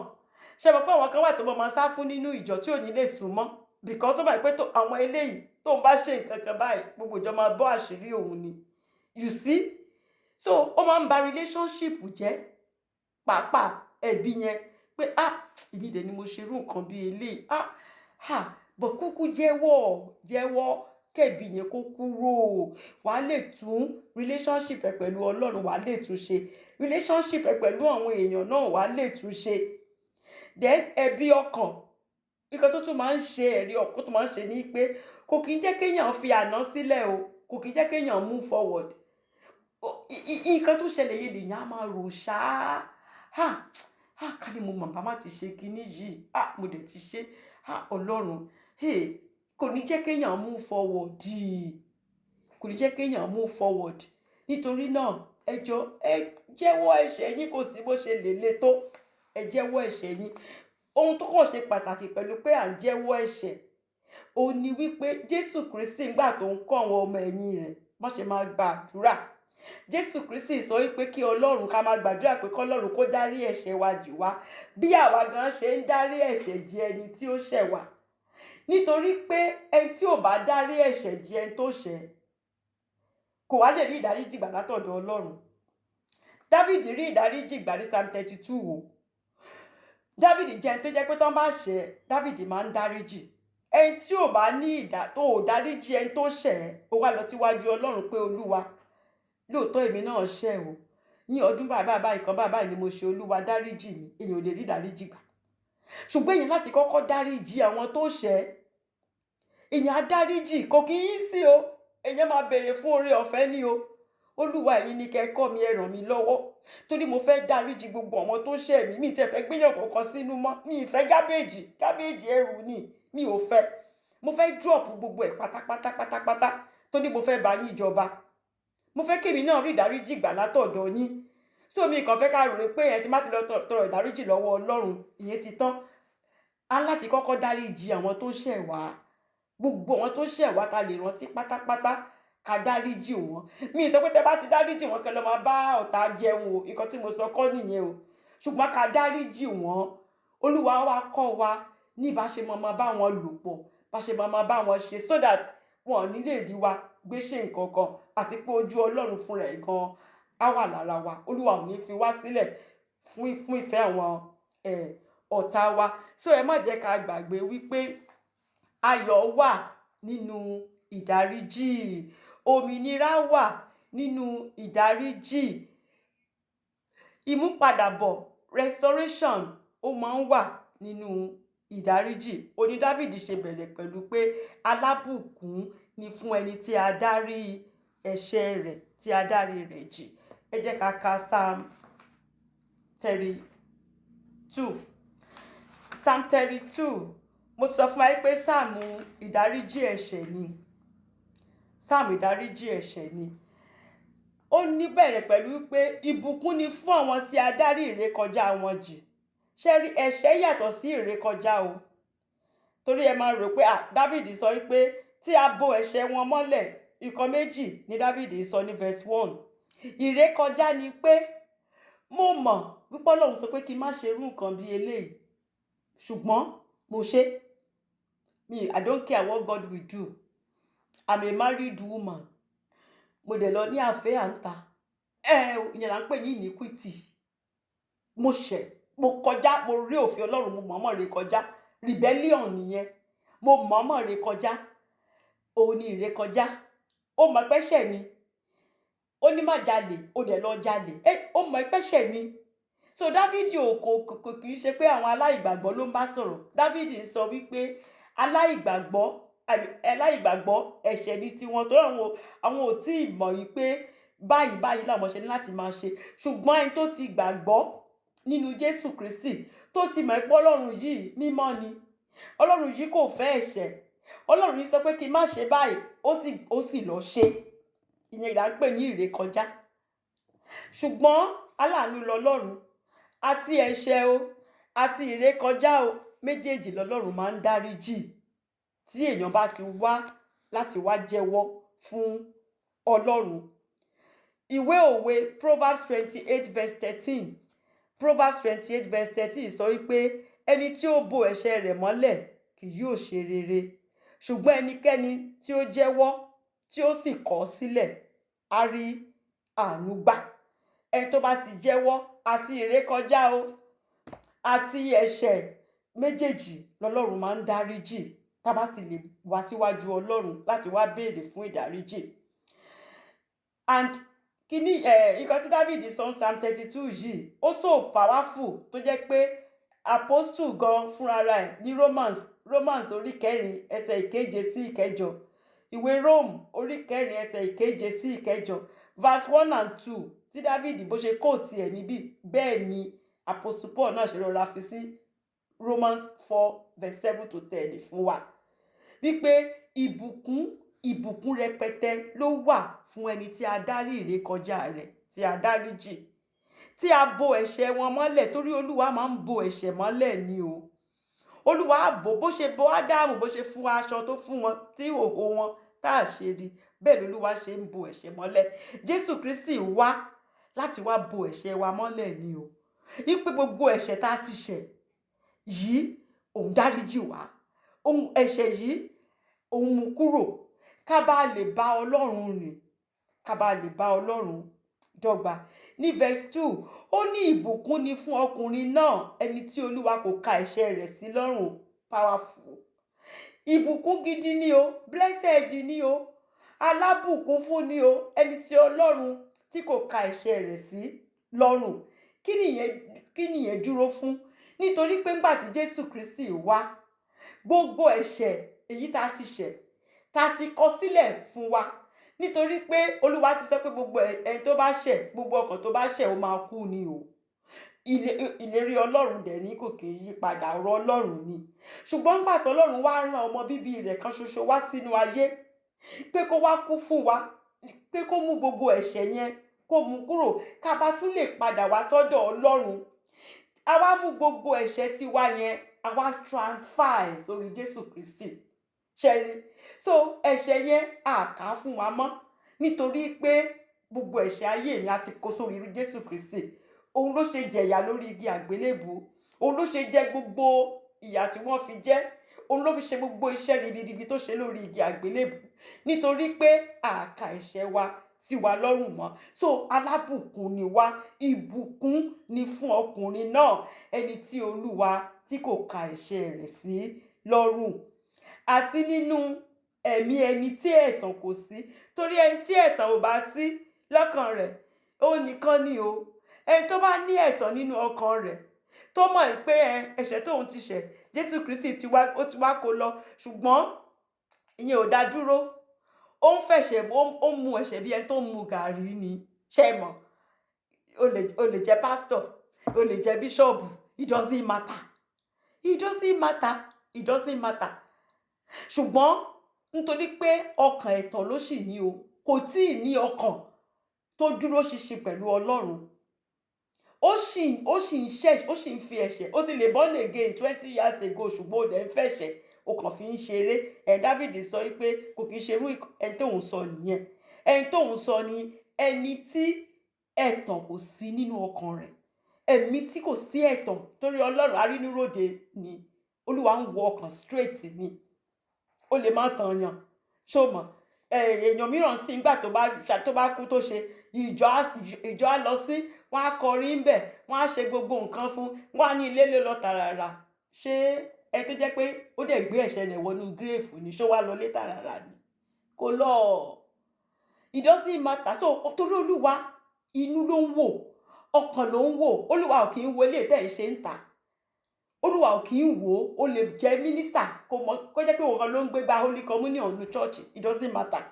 Speaker 1: ṣe mọ̀ pé àwọn kan wà tó mọ̀ máa sá fún nínú ìjọ, tí ò ní lè sùn mọ́, because ó mọ̀ pé àwọn eléyìí, tó ń bá ṣe nǹkan kan báyìí, gbogbo ìjọ máa bọ́ àṣírí òun ni. You see? So ó máa ń ba relationship jẹ́ pàápàá. Ẹ̀bi yẹn pé, ah, ibi dẹ̀ ni mo ṣerú nǹkan bíi eléyìí, ah, ha, bọ̀ kúkú jẹ́wọ́, jẹ́wọ́ kẹ̀bi yẹn kó kúrò, wàá lè tún relationship ẹ pẹ̀lú Ọlọ́run, wàá lè tún ṣe relationship ẹ pẹ̀lú àwọn èèyàn náà, wàá lè tún ṣe. Then ẹ̀bi ọkàn, nǹkan tó tún máa ń ṣe, ẹ̀rí ọkàn tó máa ń ṣe ni pé kò kí ń jẹ́ kéèyàn fi àná sílẹ̀ o, kò kí ń jẹ́ kéèyàn move forward. Nǹkan tó ṣẹlẹ̀ yìí lèèyàn á máa rò ṣáá. Ha ha, ká ní mo mọ̀, bá má ti ṣe kinní yìí. Ah, mo dẹ̀ ti ṣe. Ah, Ọlọ́run, hey, kò ní jẹ́ kéèyàn move forward, kò ní jẹ́ kéèyàn move forward. Nítorí náà, ẹ jọ̀ọ́, ẹ jẹ́wọ́ ẹ̀ṣẹ̀ yín. Kò sí bó ṣe lè le tó, ẹ jẹ́wọ́ ẹ̀ṣẹ̀ yín. Ohun tó kàn ṣe pàtàkì pẹ̀lú pé à ń jẹ́wọ́ ẹ̀ṣẹ̀, òun ni wípé Jésù Kristi, ńgbà tó ń kọ́ àwọn ọmọ ẹ̀yìn rẹ̀ bọ́n ṣe máa gba àdúrà, Jésù Kristi sọ wípé kí Ọlọ́run, ká máa gbàdúrà pé kọ́lọ́run kó dárí ẹ̀ṣẹ̀ wa jì wá bí àwa gan ṣe ń dárí ẹ̀ṣẹ̀ jì ẹni tí ó ṣẹ̀ wá, nítorí pé ẹni tí ò bá dárí ẹ̀ṣẹ̀ jì ẹni tó ṣẹ̀, kò wá lè rí ìdáríjì gbà látọ̀dọ̀ Ọlọ́run. Dávìdì rí ìdáríjì gbà ní Psalm 32 o. Dávìdì jẹ́ ẹni tó jẹ́ pé tán bá ṣẹ̀, Dávìdì máa ń dáríjì. Ẹni tí ò bá ní ìdá tó ò dáríjì ẹni tó ṣẹ̀ ẹ́, ó wá lọ síwájú Ọlọ́run pé, "Olúwa, lóòótọ́ èmi náà ṣẹ̀ o, Ní ọdún báyìí báyìí báyìí kan báyìí báyìí ni mo ṣe, Olúwa dáríjì mi, èèyàn ò lè rí ìdáríjì gbà. Ṣùgbọ́n èèyàn láti kọ́kọ́ dáríjì àwọn tó ṣẹ̀, èèyàn á dáríjì. Kò kí í sí o, èèyàn máa béèrè fún oore ọ̀fẹ́ ní o. Olúwa, ẹ̀yin ni kẹ́ kọ́ mi, ẹ ràn mí lọ́wọ́, torí mo fẹ́ dáríjì gbogbo àwọn tó ṣẹ̀ mí. Mi tẹ́ fẹ́ gbéyàn kankan sínú mọ́. Mi ì fẹ́ gábéèjì. Gábéèjì ẹrù ni, mi ò fẹ́. Mo fẹ́ drop gbogbo ẹ̀ pátápátá pátápátá, torí mo fẹ́ bá yín jọba. Mo fẹ́ kémi náà rí ìdáríjì gbà látọ̀dọ̀ yín. So mi kàn fẹ́ ká rò pé ẹ ti má ti lọ tọrọ ìdáríjì lọ́wọ́ Ọlọ́run, ìyẹn ti tán. Á láti kọ́kọ́ dáríjì àwọn tó ṣẹ̀ wá, gbogbo àwọn tó ṣẹ̀ wá ta lè rántí pátápátá, ká dáríjì wọn. Mi sọ pé tẹ bá ti dáríjì wọn, kẹ́ lọ máa bá ọ̀tá jẹun o. Nǹkan tí mo sọ kọ́ nìyẹn o. Ṣùgbọ́n ká dáríjì wọn. Olúwa wa kọ́ wa ní bá ṣe máa bá wọn lò pọ̀, bá ṣe máa bá wọn ṣe, so that wọn ò ní lè rí wa gbé ṣe nǹkan kan, àti pé ojú Ọlọ́run fúnra ẹ̀ gan á wà lára wa. Olúwa ò ní fi wá sílẹ̀ fún ìfẹ́ àwọn ọ̀tá wa. So ẹ má jẹ́ ká gbàgbé wípé ayọ̀ wà nínú ìdáríjì, òmìnira wà nínú ìdáríjì, ìmúpadàbọ̀, restoration, ó máa ń wà nínú ìdáríjì. Oní David ṣe bẹ̀rẹ̀ pẹ̀lú pé alábùkún ni fún ẹni tí a dárí ẹ̀ṣẹ̀ rẹ̀, tí a dárí rẹ̀ jì. Ẹ jẹ́ ká ka Psalm 32. Psalm 32, mo sọ fún wa pé Psalm ìdáríjì ẹ̀ṣẹ̀ ni. Psalm ìdáríjì ẹ̀ṣẹ̀ ni. Ó ní bẹ̀rẹ̀ pẹ̀lú pé ìbùkún ni fún àwọn tí a dárí ìrékọjá wọn jì. Ṣé rí, ẹ̀ṣẹ̀ yàtọ̀ sí ìrékọjá o, torí ẹ máa rò pé, ah, David sọ wípé tí a bo ẹ̀ṣẹ̀ wọn mọ́lẹ̀. Nǹkan méjì ni David sọ ní verse 1. Ìrékọjá ni pé mo mọ̀ wípé Ọlọ́run sọ pé kí n má ṣe irú nǹkan bí eléyìí, ṣùgbọ́n mo ṣe. Me, I don't care what God will do. I'm a married woman, mo dẹ̀ lọ ní àfẹ́ à ń ta ẹ. Ìyẹn là ń pè ní iniquity. Mo ṣẹ̀, mo kọjá, mo rí òfin Ọlọ́run, mo mọ̀ọ́mọ̀ ré kọjá. Rebellion nìyẹn. Mo mọ̀ọ́mọ̀ ré kọjá, òun ni ìrékọjá. Ó mọ̀ pé ẹ̀ṣẹ̀ ni, ó ní má jalè, ó dẹ̀ lọ jalè. Ẹ ó mọ̀ pé ẹ̀ṣẹ̀ ni. So Dávidi ò kò kì í ṣe pé àwọn aláìgbàgbọ́ ló ń bá sọ̀rọ̀. Dávidi ń sọ wípé aláìgbàgbọ́, ẹ̀ṣẹ̀ ni tiwọn, torí àwọn ò tí ì mọ̀ wípé báyìí báyìí làwọn ṣe ní láti máa ṣe. Ṣùgbọ́n ẹni tó ti gbàgbọ́ nínú Jésù Kristi, tó ti mọ̀ pé Ọlọ́run yìí mímọ́ ni, Ọlọ́run yìí kò fẹ́ ẹ̀ṣẹ̀, Ọlọ́run yìí sọ pé kí n má ṣe báyìí, ó sì lọ ṣe, ìyẹn là ń pè ní ìrékọjá. Ṣùgbọ́n aláàánú lọlọ́run. Àti ẹ̀ṣẹ̀ o, àti ìrékọjá o, méjèèjì lọlọ́run máa ń dáríjì tí èèyàn bá ti wá láti wá jẹ́wọ́ fún Ọlọ́run. Ìwé Òwe, Proverbs 28 verse 13, Proverbs 28 verse 13 sọ wípé ẹni tí ó bo ẹ̀ṣẹ̀ rẹ̀ mọ́lẹ̀ kì yóò ṣe rere, ṣùgbọ́n ẹnikẹ́ni tí ó jẹ́wọ́ tí ó sì kọ̀ ọ́ sílẹ̀ á rí àánú gbà. Ẹni tó bá ti jẹ́wọ́, àti ìrékọjá o, àti ẹ̀ṣẹ̀, méjèèjì lọ́lọ́run máa ń dáríjì tá a bá ti lè wá síwájú Ọlọ́run láti wá béèrè fún ìdáríjì. And kíní ẹ̀, nǹkan tí David sọ ní Psalm 32 yìí, ó so powerful tó jẹ́ pé apostle gan fúnra ẹ̀ ní Romans orí 4 ẹsẹ̀ 7 sí 8, ìwé Rome orí 4 ẹsẹ̀ 7 sí 8, verse 1 and 2 tí David bó ṣe kó tiẹ̀ níbí, bẹ́ẹ̀ ni apostle Paul náà ṣe rọra fi sí Romans 4 verse 7 to 10 fún wa, wípé ìbùkún rẹpẹtẹ ló wà fún ẹni tí a dárí ìrékọjá rẹ̀, tí a dáríjì, tí a bo ẹ̀ṣẹ̀ wọn mọ́lẹ̀, torí Olúwa máa ń bo ẹ̀ṣẹ̀ mọ́lẹ̀ ni o. Olúwa á bò, bó ṣe bo Ádámù, bó ṣe fún aṣọ tó fún wọn tí ìhòhò wọn tá a ṣe rí, bẹ́ẹ̀ lolúwa ṣe ń bo ẹ̀ṣẹ̀ mọ́lẹ̀. Jésù Kristi wá láti wá bo ẹ̀ṣẹ̀ wa mọ́lẹ̀ ni o, wípé gbogbo ẹ̀ṣẹ̀ tá a ti ṣẹ̀ yìí, òun dáríjì wá, òun ẹ̀ṣẹ̀ yìí òun mú kúrò, ká bá lè bá Ọlọ́run rìn, ká bá lè bá Ọlọ́run dọ́gba. Ní verse 2, ó ní ìbùkún ni fún ọkùnrin náà, ẹni tí Olúwa kò ka ẹ̀ṣẹ̀ rẹ̀ sí lọ́rùn. Powerful. Ìbùkún gidi ni o, blessed ni o, alábùkún fún ni o, ẹni tí Ọlọ́run tí kò ka ẹ̀ṣẹ̀ rẹ̀ sí. lọ́rùn. Kí nìyẹn? Kí nìyẹn dúró fún? Nítorí pé ńgbà tí Jésù Kristi wá, gbogbo ẹ̀ṣẹ̀ èyí tá a ti ṣẹ̀, tá a ti kọ sílẹ̀ fún wa, nítorí pé Olúwa ti sọ pé gbogbo ẹni tó bá ṣẹ̀, gbogbo ọkàn tó bá ṣẹ̀, ó máa kú ni o. Ìlérí Ọlọ́run dẹ̀ ní kò kì í yí padà, ọ̀rọ̀ Ọlọ́run ni. Ṣùgbọ́n nígbà tó Ọlọ́run wá rán ọmọ bíbí rẹ̀ kan ṣoṣo wá sínú ayé pé kó wá kú fún wa, pé kó mú gbogbo ẹ̀ṣẹ̀ yẹn, kó mú kúrò, ká bá tún lè padà wá sọ́dọ̀ Ọlọ́run, a wá mú gbogbo ẹ̀ṣẹ̀ tiwa yẹn, a wá transfer ẹ̀ sórí Jésù Kristi. Ṣẹ́rí, so ẹ̀ṣẹ̀ yẹn a kà á fún wa mọ́, nítorí pé gbogbo ẹ̀ṣẹ̀ ayé mi a ti kó sórí Jésù Kristi. Òun ló ṣe jẹ̀yà lórí igi àgbélébùú, òun ló ṣe jẹ gbogbo ìyà tí wọ́n fi jẹ, òun ló fi ṣe gbogbo iṣẹ́ ribiribi tó ṣe lórí igi àgbélébùú, nítorí pé a kà ẹ̀ṣẹ̀ wa sí wa lọ́rùn mọ́. So alábùkún ni wá. Ìbùkún ni fún ọkùnrin náà, ẹni tí Olúwa tí kò ka ẹ̀ṣẹ̀ rẹ̀ sí lọ́rùn, àti nínú ẹ̀mí ẹni tí ẹ̀tàn kò sí. Torí ẹni tí ẹ̀tàn ò bá sí lọ́kàn rẹ̀, òun nìkan ni o. Ẹni tó bá ní ẹ̀tàn nínú ọkàn rẹ̀, tó mọ̀ pé ẹ̀ṣẹ̀ tóun ti ṣẹ̀, Jésù Kristi ti wá, ó ti wá kó lọ, ṣùgbọ́n ìyẹn ò dá dúró, ó ń fẹ̀ṣẹ̀, ó ń mu ẹ̀ṣẹ̀ bí ẹni tó ń mu gàrí ni. Ṣe mọ̀, o lè jẹ́ pásítọ̀, o lè jẹ́ bíṣọ̀bù, it doesn't matter, it doesn't matter, it doesn't matter. Ṣùgbọ́n nítorí pé ọkàn ẹ̀tàn ló sì ní o, kò tí ì ní ọkàn tó dúró ṣinṣin pẹ̀lú Ọlọ́run. Ó sì ń ṣẹ̀, ó sì ń fi ẹ̀ṣẹ̀. Ó ti lè born again 20 years ago, ṣùgbọ́n ó dẹ̀ ń fẹ̀ṣẹ̀, ó kàn fi ń ṣeré ẹ̀. David sọ wípé kò kì í ṣerú ẹni tóun sọ nìyẹn. Ẹni tóun sọ ni ẹni tí ẹ̀tàn kò sí nínú ọkàn rẹ̀, ẹ̀mí tí kò sí ẹ̀tàn, torí Ọlọ́run arínúróde ni. Olúwa ń wo ọkàn straight ni. Ó lè má tàn yàn. Ṣó mọ̀, èèyàn mìíràn sí, nígbà tó bá kú, tó ṣe ìjọ á lọ sí, wọ́n á kọrin ń bẹ̀, wọ́n á ṣe gbogbo nǹkan fún wọ́n á ní ilé ló lọ tààràrà. Ṣé ẹ tó jẹ́ pé ó dẹ̀ gbé ẹ̀ṣẹ̀ rẹ̀ wọnú grave ni, ṣó wá lọlé tààràrà ni? Kò lọ. It doesn't matter. So torí Olúwa, inú ló ń wò, ọkàn ló ń wò. Olúwa ò kì í wo ilé tẹ̀ ń ṣe ń ta. Olúwa ò kì í wò ó. Ó lè jẹ́ mínísítà, kó mọ kó jẹ́ pé òun ló ń gbégbá holy communion ní church, it doesn't matter.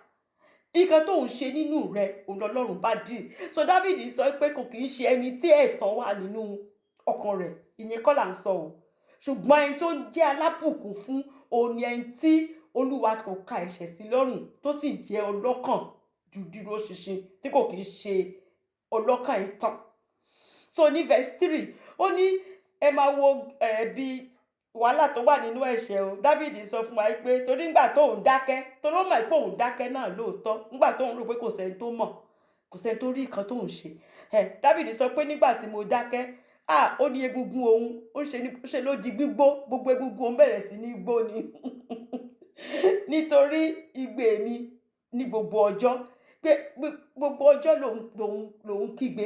Speaker 1: Nǹkan tó ń ṣe nínú rẹ, òun lọ́lọ́run bá dì. So David sọ pé kò kì í ṣe ẹni tí ẹ̀tàn wà nínú ọkàn rẹ̀, ìyẹn kọ́ là ń sọ o. Ṣùgbọ́n ẹni tó jẹ́ alábùkún fún, òun ni ẹni tí Olúwa kò ka ẹ̀ṣẹ̀ sí lọ́rùn, tó sì jẹ́ ọlọ́kàn dúdúró ṣinṣin, tí kò kì í ṣe ọlọ́kàn ẹ̀tàn. So ní verse 3, ó ní ẹ máa wo ẹ̀bi wàhálà tó wà nínú ẹ̀ṣẹ̀ o. David sọ fún wa pé torí ńgbà tóun dákẹ́, torí ó mọ̀ pé òun dákẹ́ náà lóòótọ́, ńgbà tóun rò pé kò sẹ́ni tó mọ̀, kò sẹ́ni tó rí nǹkan tóun ṣe ẹ, David sọ pé nígbà tí mo dákẹ́, ah, ó ní egungun òun ó ṣe ní ó ṣe ló di gbígbó, gbogbo egungun òun bẹ̀rẹ̀ sí ní gbó ni nítorí igbe mi ní gbogbo ọjọ́, pé gbogbo ọjọ́ lòun kígbe.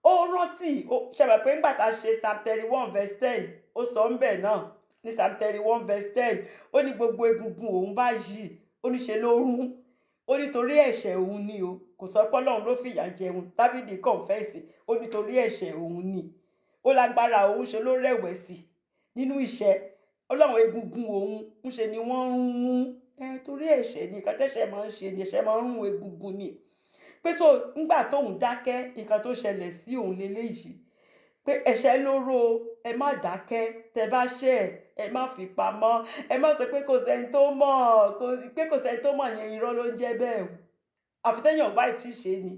Speaker 1: Ó rántí, ṣe mọ̀ pé nígbà tá a ṣe Psalm 31 verse 10, ó sọ ń bẹ̀ náà ní Psalm 31 verse 10, ó ní gbogbo egungun òun báyìí, ó ní ṣe ló rún, ó nítorí ẹ̀ṣẹ̀ òun ni o. Kò sọ pé Ọlọ́run ló fìyà jẹun. Dávidi confess, ó nítorí ẹ̀ṣẹ̀ òun ni. Ó lágbára òun ṣe ló rẹ̀wẹ̀sì nínú ìṣẹ́ Ọlọ́run, egungun òun ń ṣe ni wọ́n ń rún ẹ, torí ẹ̀ṣẹ̀ ni. Nǹkan tẹ́ṣẹ̀ máa ń ṣe ni, ẹ̀ṣẹ̀ máa ń rún egungun ni. Pé so ńgbà tóun dákẹ́, nǹkan tó ṣẹlẹ̀ sí òun leléyìí, pé ẹ̀ṣẹ̀ lóró. Ẹ má dákẹ́. Tẹ bá ṣẹ̀, ẹ má fi pamọ́, ẹ má sọ pé kò sẹ́ni tó mọ̀, pé kò sẹ́ni tó mọ̀ yẹn, irọ́ ló ń jẹ́ bẹ́ẹ̀ o. Àfi téèyàn bá ti ṣe ni.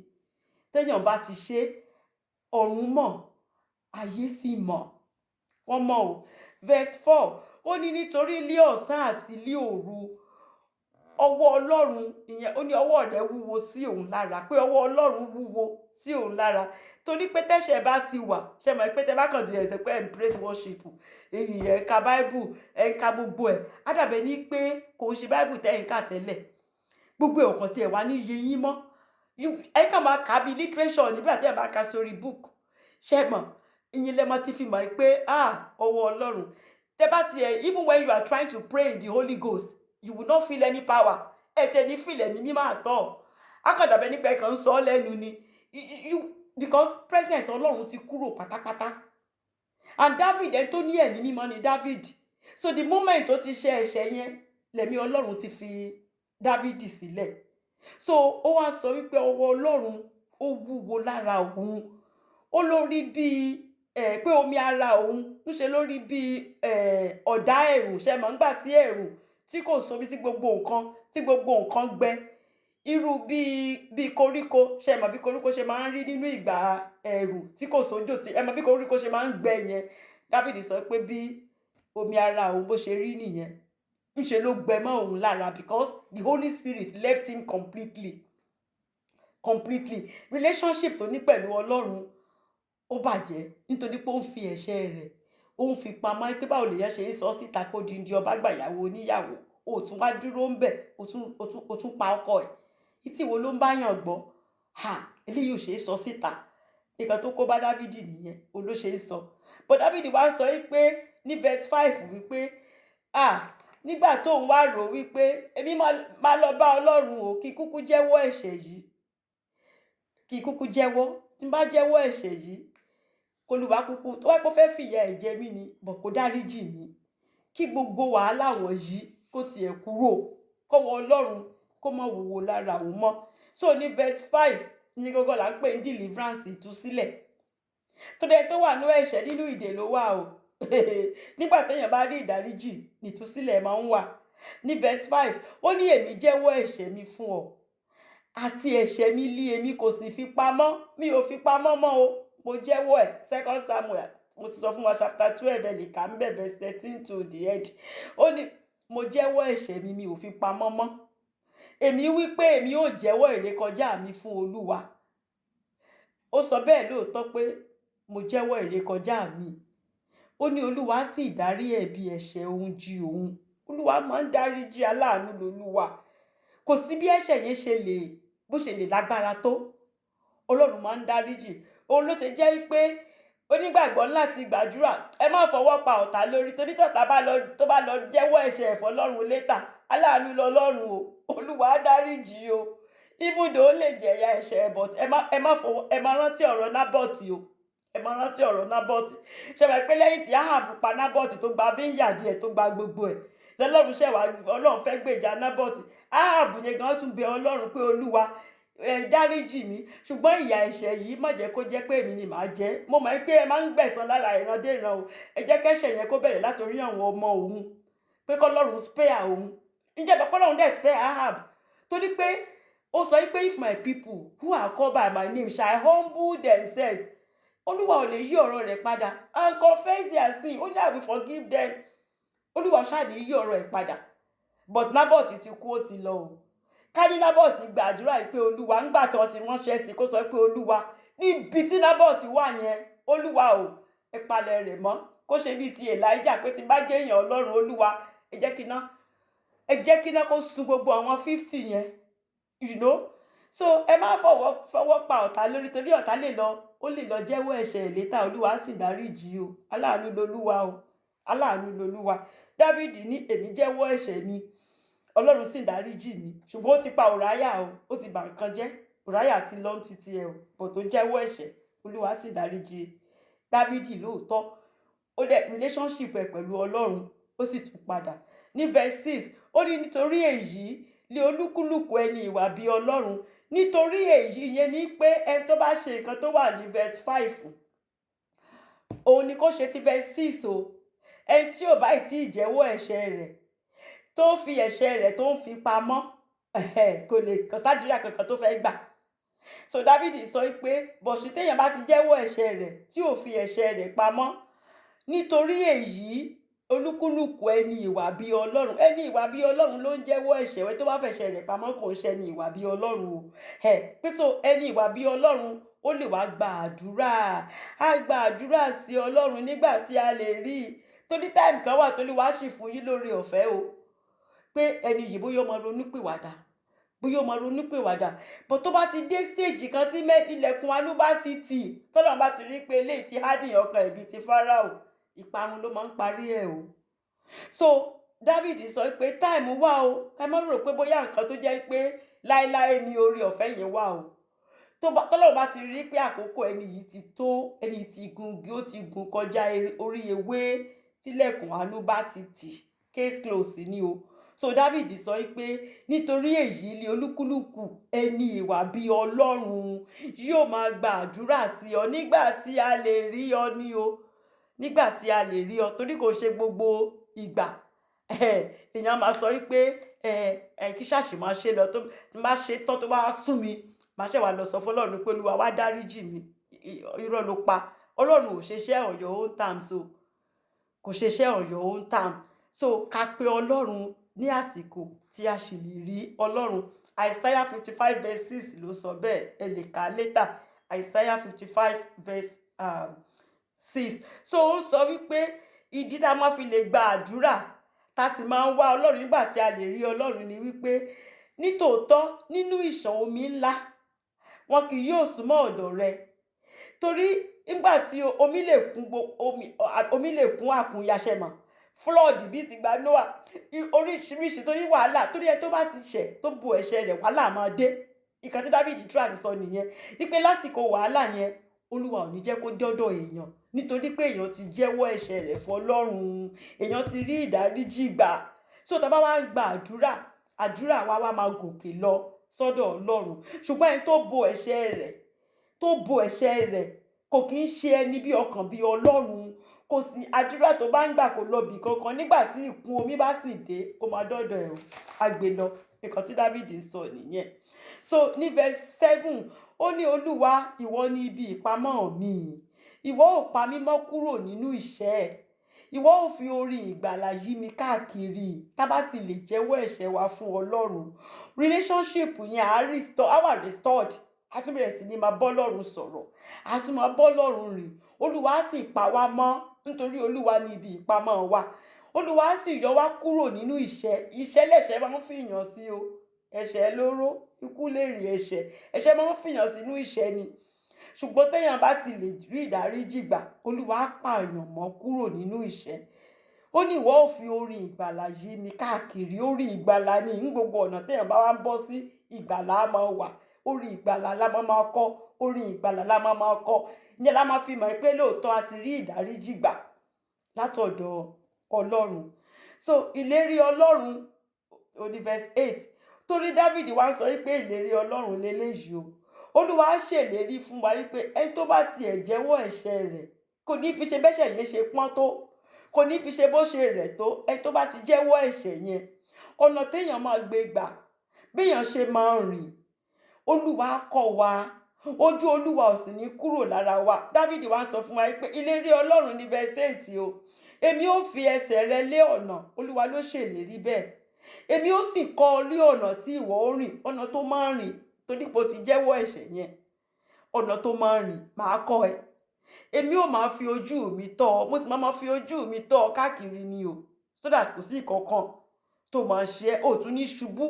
Speaker 1: Téèyàn bá ti ṣe, ọ̀run mọ̀, ayé sì mọ̀, wọ́n mọ̀ o. Verse 4, ó ní nítorí ilé ọ̀sán àti ilé òru, ọwọ́ Ọlọ́run, ìyẹn ó ní ọwọ́ rẹ̀ wúwo sí òun lára, pé ọwọ́ Ọlọ́run wúwo sí òun lára, torí pé tẹ́ṣẹ̀ bá ti wà, ṣe mọ̀ pé tẹ́ bá kàn ti ẹ̀sẹ̀ pé ẹ̀ ń praise worship, èyí ẹ̀ ń ka Bible, ẹ̀ ń ka gbogbo ẹ̀, á dàbẹ̀ ní pé kò ń ṣe Bible tẹ́ ẹ̀ ń kà tẹ́lẹ̀. Gbogbo ẹ̀ ọ̀kan tí ẹ̀ wá ní iye yín mọ́, ẹ kàn máa kà bí literature nígbà tí ẹ bá ka story book. Ṣe mọ̀, ìyẹn lẹ́mọ̀ ti fi mọ̀ pé, ah, ọwọ́ Ọlọ́run. Tẹ́ bá tiẹ̀, even when you are trying to pray in the Holy Ghost, you will not feel any power. Ẹ tẹ̀ ní feel ẹ̀mí mímọ́ àtọ̀, akọ̀dàbẹ̀ nípa ẹ̀ kàn ń sọ ọ́ lẹ́nu ni. You because presence Ọlọ́run ti kúrò pátápátá. And David, ẹni tó ní Ẹ̀mí Mímọ́ ni David. So the moment tó ti ṣe ẹ̀ṣẹ̀ yẹn, lẹ̀mí Ọlọ́run ti fi David sílẹ̀. So ó wá sọ wípé ọwọ́ Ọlọ́run ó wúwo lára òun, ó lórí bíi ẹ pé omi ara òun ń ṣe lórí bíi ẹ ọ̀dá ẹ̀rùn. Ṣe mọ̀ nígbà tí ẹ̀rùn tí kò sómi, tí gbogbo nǹkan gbẹ, irú bíi koríko, ṣe mọ̀ bí koríko ṣe máa ń rí nínú ìgbà ẹ̀rùn tí kò sójò, tí ẹ mọ̀ bí koríko ṣe máa ń gbẹ yẹn? David sọ pé bí omi ara òun bó ṣe rí nìyẹn, ńṣe ló gbẹ mọ́ òun lára, because the Holy Spirit left him completely, completely. Relationship tó ní pẹ̀lú Ọlọ́run ó bàjẹ́ nítorí pé ó ń fi ẹ̀ṣẹ̀ rẹ̀, ó ń fi pamọ́, pé báwo lèèyàn ṣe ń sọ síta kó di di ọba gbàyàwó oníyàwó, ó tún wá dúró ń bẹ̀, ó tún pa ọkọ ẹ̀. Ìtì wo ló ń báyàn gbọ́? Ha, eléyìí ò ṣe é sọ síta. Nǹkan tó kó bá Dávidi nìyẹn, òun ló ṣe é sọ. But Dávidi wá sọ wípé ní verse 5 wípé, ah, nígbà tóun wá rò wípé èmi máa lọ bá Ọlọ́run o, kí kúkú jẹ́wọ́ ẹ̀ṣẹ̀ yìí, kí kúkú jẹ́wọ́. Tí n bá jẹ́wọ́ ẹ̀ṣẹ̀ yìí, k'Olúwa kúkú tó wá pé ó fẹ́ fìyà ẹ̀ jẹ mí ni bọ̀, kó dáríjì mí, kí gbogbo wàhálà wọ̀nyí kó tiẹ̀ kúrò, kọ́wọ́ Ọlọ́run kó má wúwo lára òun mọ́. So ní verse 5 ní gbogbo là ń pè ní deliverance, ìtúsílẹ̀. Tó dé tó wà ní ẹ̀ṣẹ̀, nínú ìdè ló wà o. Nígbà téèyàn bá rí ìdáríjì, nìtúsílẹ̀ máa ń wà. Ní verse 5, ó ní, "Èmi jẹ́wọ́ ẹ̀ṣẹ̀ mi fún ọ, àti ẹ̀ṣẹ̀ mi lé èmi kò sì fi pamọ́. Mi ò fi pamọ́ mọ́ o, mo jẹ́wọ́ ẹ̀." Second Samuel, mo ti sọ fún wa, chapter 12, ẹ̀ lè kà ń bẹ̀, verse 13 to the end. Ó ní, "Mo jẹ́wọ́ ẹ̀ṣẹ̀ mi, mi ò fi pamọ́ mọ́. Èmi wí pé èmi ò jẹ́wọ́ ìrékọjá mi fún Olúwa." Ó sọ bẹ́ẹ̀ lóòótọ́ pé mo jẹ́wọ́ ìrékọjá mi. Ó ní Olúwa sì dárí ẹ̀bi ẹ̀ṣẹ̀ òun jì òun. Olúwa máa ń dáríjì, aláàánú lolúwa. Kò sí bí ẹ̀ṣẹ̀ yẹn ṣe lè bó ṣe lè lágbára tó, Ọlọ́run máa ń dáríjì. Òun ló ṣe jẹ́ pé onígbàgbọ́ láti gbàdúrà, ẹ má fọwọ́ pa ọ̀tá lórí, torí tọ̀tá bá lọ, tó bá lọ jẹ́wọ́ ẹ̀ṣẹ̀ ẹ̀fọ́ Ọlọ́run later, aláàánú lọlọ́run o, Olúwa á dáríjì o, even though ó lè jẹ̀yà ẹ̀ṣẹ̀. But ẹ má fọwọ́, ẹ má rántí ọ̀rọ̀ Nábọ̀tì o, ẹ má rántí ọ̀rọ̀ Nábọ̀tì. Ṣe wá pé lẹ́yìn tí Ahab pa Nábọ̀tì, tó gba vineyard ẹ̀, tó gba gbogbo ẹ̀, lọ́lọ́run ṣẹ̀ wá, Ọlọ́run fẹ́ gbèjà Nábọ̀tì. Ahab yẹn gan tún bẹ Ọlọ́run pé, "Olúwa, ẹ dáríjì mí, ṣùgbọ́n ìyà ẹ̀ṣẹ̀ yìí, má jẹ́ kó jẹ́ pé èmi ni màá jẹ. Mo mọ̀ pé ẹ máa ń gbẹ̀san lára ìran dé ìran o. Ẹ jẹ́ kẹ́ṣẹ̀ yẹn kó bẹ̀rẹ̀ látòrí àwọn ọmọ òun," pé kọ́lọ́run spare òun. Ǹjẹ́ bàbá Ọlọ́run dẹ̀ spare Ahab, torí pé ó sọ pé, "If my people who are called by my name shall humble themselves," Olúwa ò lè yí ọ̀rọ̀ rẹ̀ padà, "and confess their sin," ó ní, "I will forgive them." Olúwa ṣáà ní yí ọ̀rọ̀ ẹ̀ padà. But Nábọ̀tì ti kú, ó ti lọ o. Ká ní Nábọ̀tì gbàdúrà yìí pé Olúwa, ńgbà tí wọ́n ti ránṣẹ́ sí, kó sọ pé, "Olúwa, níbi tí Nábọ̀tì wà yẹn, Olúwa o, ẹ palẹ̀ rẹ̀ mọ́," kó ṣe bíi ti Elijah pé, "Tí n bá jẹ́ èèyàn Ọlọ́run, Olúwa, ẹ jẹ́ kí iná kó sun gbogbo àwọn 50 yẹn." So ẹ má fọwọ́ fọwọ́ pa ọ̀tá lórí, torí ọ̀tá lè lọ, ó lè lọ jẹ́wọ́ ẹ̀ṣẹ̀ later, Olúwa sì dáríjì o. Aláàánú lolúwa o, aláàánú lolúwa. Dávìdì ní, "Èmi jẹ́wọ́ ẹ̀ṣẹ̀ mi, Ọlọ́run sì dáríjì mi." Ṣùgbọ́n ó ti pa Ùráyà o, ó ti bà nǹkan jẹ́. Ùráyà ti lọ ní títí ẹ o, bọ̀ tó jẹ́wọ́ ẹ̀ṣẹ̀, Olúwa sì dáríjì Dávìdì lóòótọ́. Ó dẹ̀ relationship ẹ̀ pẹ̀lú Ọlọ́run, ó sì tún padà. Ní verse 6, ó ní, "Nítorí èyí lé olúkúlùkù ẹni ìwà bí Ọlọ́run." Nítorí èyí yẹn ní pé ẹni tó bá ṣe nǹkan tó wà ní verse 5, òun ni kó ṣe ti verse 6 o. Ẹni tí ò bá tí ì jẹ́wọ́ ẹ̀ṣẹ̀ rẹ̀, tó fi ẹ̀ṣẹ̀ rẹ̀ tó ń fi pamọ́, kò lè kò sádìrà kankan tó fẹ́ gbà. So David sọ pé bọ̀ṣì téèyàn bá ti jẹ́wọ́ ẹ̀ṣẹ̀ rẹ̀, tí ò fi ẹ̀ṣẹ̀ rẹ̀ pamọ́, nítorí èyí olúkúlùkù ẹni ìwà bí Ọlọ́run, ẹni ìwà bí Ọlọ́run ló ń jẹ́wọ́ ẹ̀ṣẹ̀ rẹ̀. Tó bá fẹ̀ṣẹ̀ rẹ̀ pamọ́, kò ń ṣe ẹni ìwà bí Ọlọ́run o. Ẹ pé so ẹni ìwà bí Ọlọ́run, ó lè wá gba àdúrà, á gba àdúrà sí Ọlọ́run nígbà tí a lè rí i, torí time kan wà tó lè wá sì fún yín lórí ọ̀fẹ́ o, pé ẹni yìí bóyá ó máa ronúpìwàdà, bóyá ó máa ronúpìwàdà. But tó bá ti dé stage kan tí ilẹ̀kùn àánú bá ti tì, tọ́lọ́run bá ti rí pé eléyìí ti harden ọkàn ẹ̀bí ti Fáráò, ìparun ló máa ń parí ẹ̀ o. So David sọ pé time wà o. Ká má rò pé bóyá nǹkan tó jẹ́ pé láéláé ni orí ọ̀fẹ́ yẹn wà o. Tó bá tọ́lọ́run bá ti rí pé àkókò ẹni yìí ti tó, ẹni yìí ti gun igi, ó ti gun kọjá orí ewé, tílẹ̀kùn àánú bá ti tì, case close ni o. So David sọ pé nítorí èyí ni olúkúlùkù ẹni ìwà bí Ọlọ́run yóò máa gba àdúrà sí ọ nígbà tí a lè rí ọ ní o, nígbà tí a lè rí ọ, torí kò ṣe gbogbo ìgbà èèyàn máa sọ wípé ẹ kí ṣáàṣì máa ṣe lọ, tó bá ṣe tán, tó bá sún mi, máa ṣe wà lọ sọ fún Ọlọ́run pé Olúwa, wá dáríjì mi. Irọ́ ló pa. Ọlọ́run ò ṣeṣẹ́ on your own terms o, kò ṣeṣẹ́ on your own term. So ká pe Ọlọ́run ní àsìkò tí a sì lè rí Ọlọ́run. Isaiah 55 verse 6 ló sọ bẹ́ẹ̀. Ẹ lè kà á later, Isaiah 55 verse 6. So ó sọ wípé ìdí tá a máa fi lè gba àdúrà, tá a sì máa ń wá Ọlọ́run nígbà tí a lè rí Ọlọ́run ni wípé nítòótọ́, nínú ìṣàn omi ńlá, wọn kì yóò súnmọ́ ọ̀dọ̀ rẹ, torí nígbà tí omi lè kún, omi lè kún àkúnyaṣẹ́mọ̀, flood bíi ti gba Noah, oríṣiríṣi, torí wàhálà, torí ẹ tó bá ti ṣẹ̀, tó bo ẹ̀ṣẹ̀ rẹ̀, wàhálà máa dé. Ìkan tí David tura ti sọ nìyẹn wípé lásìkò wàhálà yẹn, Olúwa ò ní jẹ́ kó dọ́dọ̀ èèyàn, nítorí pé èèyàn ti jẹ́wọ́ ẹ̀ṣẹ̀ rẹ̀ fún Ọlọ́run, èèyàn ti rí ìdáríjì gbà. So tá a bá wá ń gba àdúrà, àdúrà wa wá máa gòkè lọ sọ́dọ̀ Ọlọ́run. Ṣùgbọ́n ẹni tó bo ẹ̀ṣẹ̀ rẹ̀, tó bo ẹ̀ṣẹ̀ rẹ̀, kò kì í ṣe ẹni bí ọkàn bí Ọlọ́run. Kò sí àdúrà tó bá ń gbà, kò lọ bì kankan. Nígbà tí ìkún omi bá sì dé, ó máa dọ́dọ̀ ẹ̀ o, á gbé lọ. Nǹkan tí David sọ nìyẹn. So ní verse 7, ó ní, "Olúwa, ìwọ ní ibi ìpamọ́ mi. Ìwọ ò pa mí mọ́ kúrò nínú ìṣẹ́. Ìwọ ò fi orin ìgbàlà yí mi káàkiri." Tá bá ti lè jẹ́wọ́ ẹ̀ṣẹ̀ wa fún Ọlọ́run, relationship yẹn á restore, á wà restored. Á tún bẹ̀rẹ̀ sí ní máa bọ́ Ọlọ́run sọ̀rọ̀, á tún máa bọ́ Ọlọ́run rìn. Olúwa á sì pa wá mọ́, nítorí Olúwa ní ibi ìpamọ́ wa. Olúwa á sì yọ wá kúrò nínú ìṣẹ́. Ìṣẹ́ lẹ̀ṣẹ̀ máa ń fìyàn sí o. Ẹ̀ṣẹ̀ lóró, ikú lè rí ẹ̀ṣẹ̀. Ẹ̀ṣẹ̀ máa ń fìyàn sínú ìṣẹ́ ni. Ṣùgbọ́n téèyàn bá ti lè rí ìdáríjì gbà, Olúwa á pààyàn mọ́ kúrò nínú ìṣẹ́. Ó ní, "Ìwọ ò fi orin ìgbàlà yí mi káàkiri." Orin ìgbàlà ní ní gbogbo ọ̀nà téèyàn bá wá ń bọ́ sí, ìgbàlà á máa wà. Orin ìgbàlà la máa máa kọ, orin ìgbàlà la máa máa kọ. Ìyẹn la máa fi mọ̀ pé lóòótọ́ a ti rí ìdáríjì gbà látọ̀dọ̀ Ọlọ́run. So ìlérí Ọlọ́run, ó ní verse 8, torí David wá ń sọ wípé ìlérí Ọlọ́run leléyìí o. Olúwa ṣèlérí fún wa wípé ẹni tó bá tiẹ̀ jẹ́wọ́ ẹ̀ṣẹ̀ rẹ̀, kò ní fi ṣe bẹ́ṣẹ̀ yẹn ṣe pọ́n tó, kò ní fi ṣe bó ṣe rẹ̀ tó. Ẹni tó bá ti jẹ́wọ́ ẹ̀ṣẹ̀ yẹn, ọ̀nà téèyàn máa gbé gbà, béèyàn ṣe máa rìn, Olúwa á kọ́ wa. Ojú Olúwa ò sì ní kúrò lára wa. David wá ń sọ fún wa pé ìlérí Ọlọ́run ní verse 8 o: "Èmi ó fi ẹsẹ̀ rẹ lé ọ̀nà." Olúwa ló ṣèlérí bẹ́ẹ̀. "Èmi ó sì kọ́ ọ lé ọ̀nà tí ìwọ ó rìn." Ọ̀nà tó máa rìn, torí pé o ti jẹ́wọ́ ẹ̀ṣẹ̀ yẹn, ọ̀nà tó máa rìn, màá kọ́ ẹ. "Èmi ò máa fi ojú mi tọ́ ọ, mo sì máa fi ojú mi tọ́ ọ káàkiri ni o, so that kò sí ìkankan tó máa ṣe ẹ́, ò tún ní ṣubú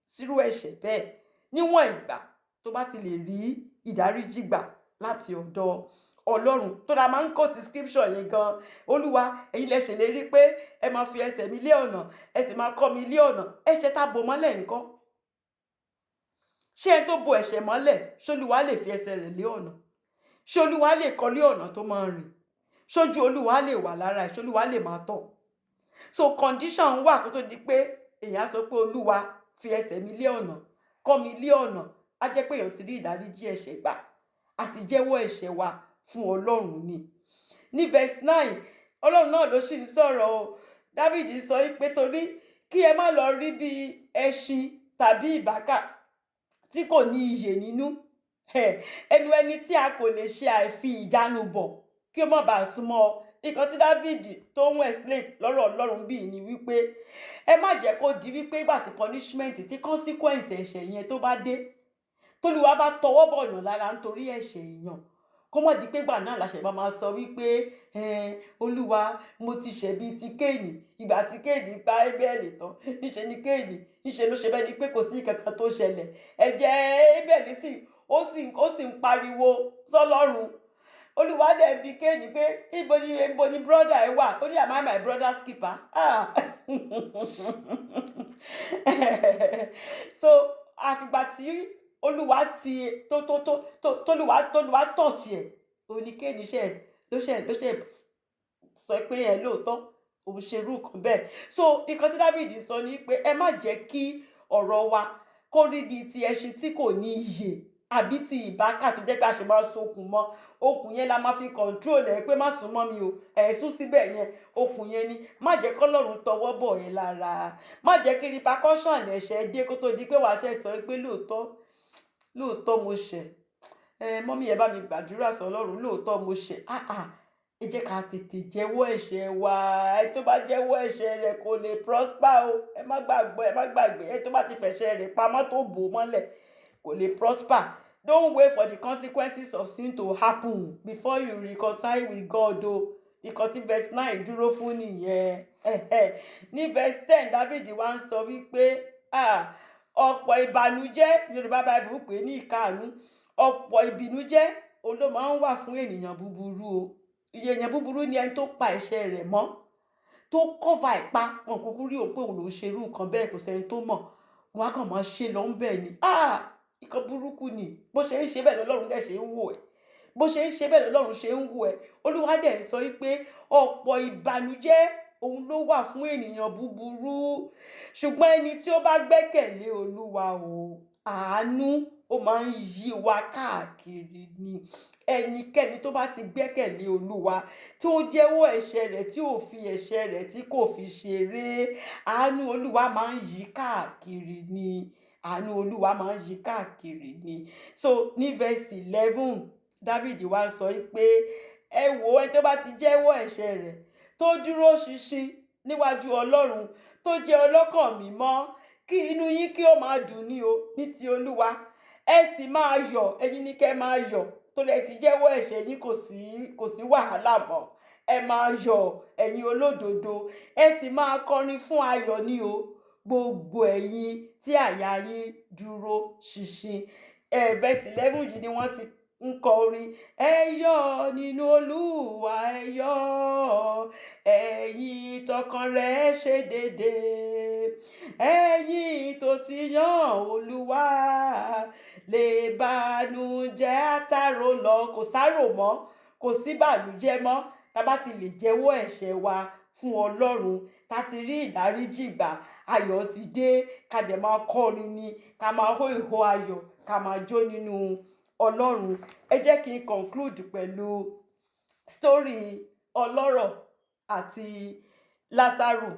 Speaker 1: sírú ẹ̀ṣẹ̀ bẹ́ẹ̀, níwọ̀n ìgbà tó bá ti lè rí ìdáríjì gbà láti ọ̀dọ̀ Ọlọ́run. Tó dáa, máa ń quote scripture yẹn gan. "Olúwa, ẹ̀yin lẹ ṣèlérí pé ẹ máa fi ẹsẹ̀ mi lé ọ̀nà, ẹ sì máa kọ́ mi lé ọ̀nà." Ẹ̀ṣẹ̀ tá bò mọ́lẹ̀ ńkọ́? Ṣé ẹni tó bo ẹ̀ṣẹ̀ mọ́lẹ̀, ṣ'Olúwa lè fi ẹsẹ̀ rẹ̀ lé ọ̀nà? Ṣé Olúwa lè kọ́ lé ọ̀nà tó máa rìn? Ṣójú Olúwa lè wà lára ẹ̀? Ṣ'Olúwa lè máa tọ̀? So condition wà kó tó di pé èèyàn á sọ pé, "Olúwa, fi ẹsẹ̀ mi lé ọ̀nà, kọ́ mi lé ọ̀nà." Á jẹ́ pé èèyàn ti rí ìdáríjì ẹ̀ṣẹ̀ gbà àti jẹ́wọ́ ẹ̀ṣẹ̀ wa fún Ọlọ́run ni. Ní verse 9, Ọlọ́run náà ló sì ń sọ̀rọ̀ o. David sọ pé, "Torí kí ẹ má lọ rí bí ẹṣin tàbí ìbákà tí kò ní iyè nínú, ẹnu ẹni tí a kò lè ṣe àìfi ìjánu bọ̀, kí ó má bàa súnmọ́ ọ." Nǹkan tí David tó ń explain lọ́rọ̀ Ọlọ́run bíi ni wípé ẹ má jẹ́ kó di wípé ìgbà tí punishment, tí consequence ẹ̀ṣẹ̀ yẹn tó bá dé, tólúwa bá tọwọ́ bọ̀yàn lára nítorí ẹ̀ṣẹ̀ èèyàn, kó mọ̀ di pé gbà náà làṣẹ bá máa sọ wípé, "Olúwa, mo ti ṣẹ̀." Bíi ti Kéènì, ìgbà tí Kéènì pa Ébẹ́lì tán, níṣe ni Kéènì níṣe ló ṣe bẹ́ẹ̀ ni pé kò sí kankan tó ṣẹlẹ̀. Ẹ̀jẹ̀ Ébẹ́lì sì ó sì ń pariwo sọ́lọ́run. Olúwa dẹ̀ bi Kéènì pé ibo ni brother ẹ wà? Ó ní, "Am I my brother's keeper?" Ah. So àfìgbà tí Olúwa ti tó tó tó tó tólúwa tólúwa touch ẹ̀, òní Kéènì ṣe ló ṣe sọ pé ẹ lóòótọ́ òun ṣe irú nǹkan bẹ́ẹ̀. So nǹkan tí David sọ ni pé ẹ má jẹ́ kí ọ̀rọ̀ wa kó rí bíi ti ẹṣin tí kò ní iyè àbí ti ìbákà tó jẹ́ pé a ṣe máa sokùn mọ́. Okùn yẹn la máa fi control ẹ pé má sún mọ́ mi o, ẹ̀ sún síbẹ̀ yẹn. Okùn yẹn ni má jẹ́ kọ́lọ́run tọwọ́ bọ̀ ẹ́ lára. Má jẹ́ kí repercussion ẹ̀ṣẹ̀ dé kó tó di pé wàá ṣe sọ pé lóòótọ́ lóòótọ́ mo ṣẹ̀ ẹ, mummy, ẹ bá mi gbàdúrà sọ Ọlọ́run, lóòótọ́ mo ṣẹ̀. Ah ah, ẹ jẹ́ ká tètè jẹ́wọ́ ẹ̀ṣẹ̀ wa. Ẹ tó bá jẹ́wọ́ ẹ̀ṣẹ̀ rẹ̀ kò lè prosper o. Ẹ má gbàgbọ́, ẹ má gbàgbé, ẹ tó bá ti fẹ̀ṣẹ̀ rẹ̀ pamọ́, tó bò mọ́lẹ̀, kò lè prosper. Don't wait for the consequences of sin to happen before you reconcile with God o. Ìkan tí verse 9 dúró fún nìyẹn. Ní verse 10, David wá ń sọ wípé ọ̀pọ̀ ìbànújẹ́, Yorùbá Bible pè ní ìkáàánú, ọ̀pọ̀ ìbìnújẹ́ òun ló máa ń wà fún ènìyàn búburú o. Iye èèyàn búburú ni ẹni tó pa ẹ̀ṣẹ̀ rẹ̀ mọ́, tó cover ẹ̀ pa. Wọn kúkú rí òun pé òun ló ń ṣe irú nǹkan bẹ́ẹ̀, kò sẹ́ni tó mọ̀. Wọn á kàn máa ṣe lọ ń bẹ̀ ni. Nǹkan burúkú ni. Bó ṣe ń ṣe bẹ́ẹ̀ lọ́lọ́run dẹ̀ ṣe ń wò ẹ́. Bó ṣe ń ṣe bẹ́ẹ̀ lọ́lọ́run ṣe ń wò ẹ́. Olúwa dẹ̀ ń sọ wípé ọ̀pọ̀ ìbànújẹ́ òun ló wà fún ènìyàn búburú, ṣùgbọ́n ẹni tí ó bá gbẹ́kẹ̀lé Olúwa o, àánú ó máa ń yí wa káàkiri ni. Ẹnikẹ́ni tó bá ti gbẹ́kẹ̀lé Olúwa, tó jẹ́wọ́ ẹ̀ṣẹ̀ rẹ̀, tí ò fi ẹ̀ṣẹ̀ rẹ̀ tí kò fi ṣeré, àánú Olúwa máa ń yí káàkiri ni. Àánú Olúwa máa ń yí káàkiri ni. So ní verse 11, David wá sọ pé ẹ wo, ẹni tó bá ti jẹ́wọ́ ẹ̀ṣẹ̀ rẹ̀, tó dúró ṣinṣin níwájú Ọlọ́run, tó jẹ́ ọlọ́kàn mímọ́, kí inú yín kí ó máa dùn ní o ní ti Olúwa, ẹ sì máa yọ̀. Ẹ̀yin ní kẹ́ máa yọ̀ tó lẹ ti jẹ́wọ́ ẹ̀ṣẹ̀ yín, kò sí wàhálà mọ́. Ẹ máa yọ̀, ẹ̀yin olódodo, ẹ sì máa kọrin fún ayọ̀ ní o, gbogbo ẹ̀yin tí àyà yín dúró ṣinṣin. Ẹ verse 11 yìí ni wọ́n ti ń kọ orin "Ẹ yọ̀ nínú Olúwa, ẹ yọ̀, ẹ̀yin tọkàn rẹ̀ ṣe déédéé, ẹ̀yin tó ti yan Olúwa lè bànújẹ́ àtàrò lọ." Kò sárò mọ́, kò sí bànújẹ́ mọ́. Tá bá ti lè jẹ́wọ́ ẹ̀ṣẹ̀ wa fún Ọlọ́run, tá ti rí ìdáríjì gbà, ayọ̀ ti dé. Ká dẹ̀ máa kọrin ni, ká máa hó ìhó ayọ̀, ká máa jó nínú Ọlọ́run. Ẹ jẹ́ kí n conclude pẹ̀lú story ọlọ́rọ̀ àti Lásárù.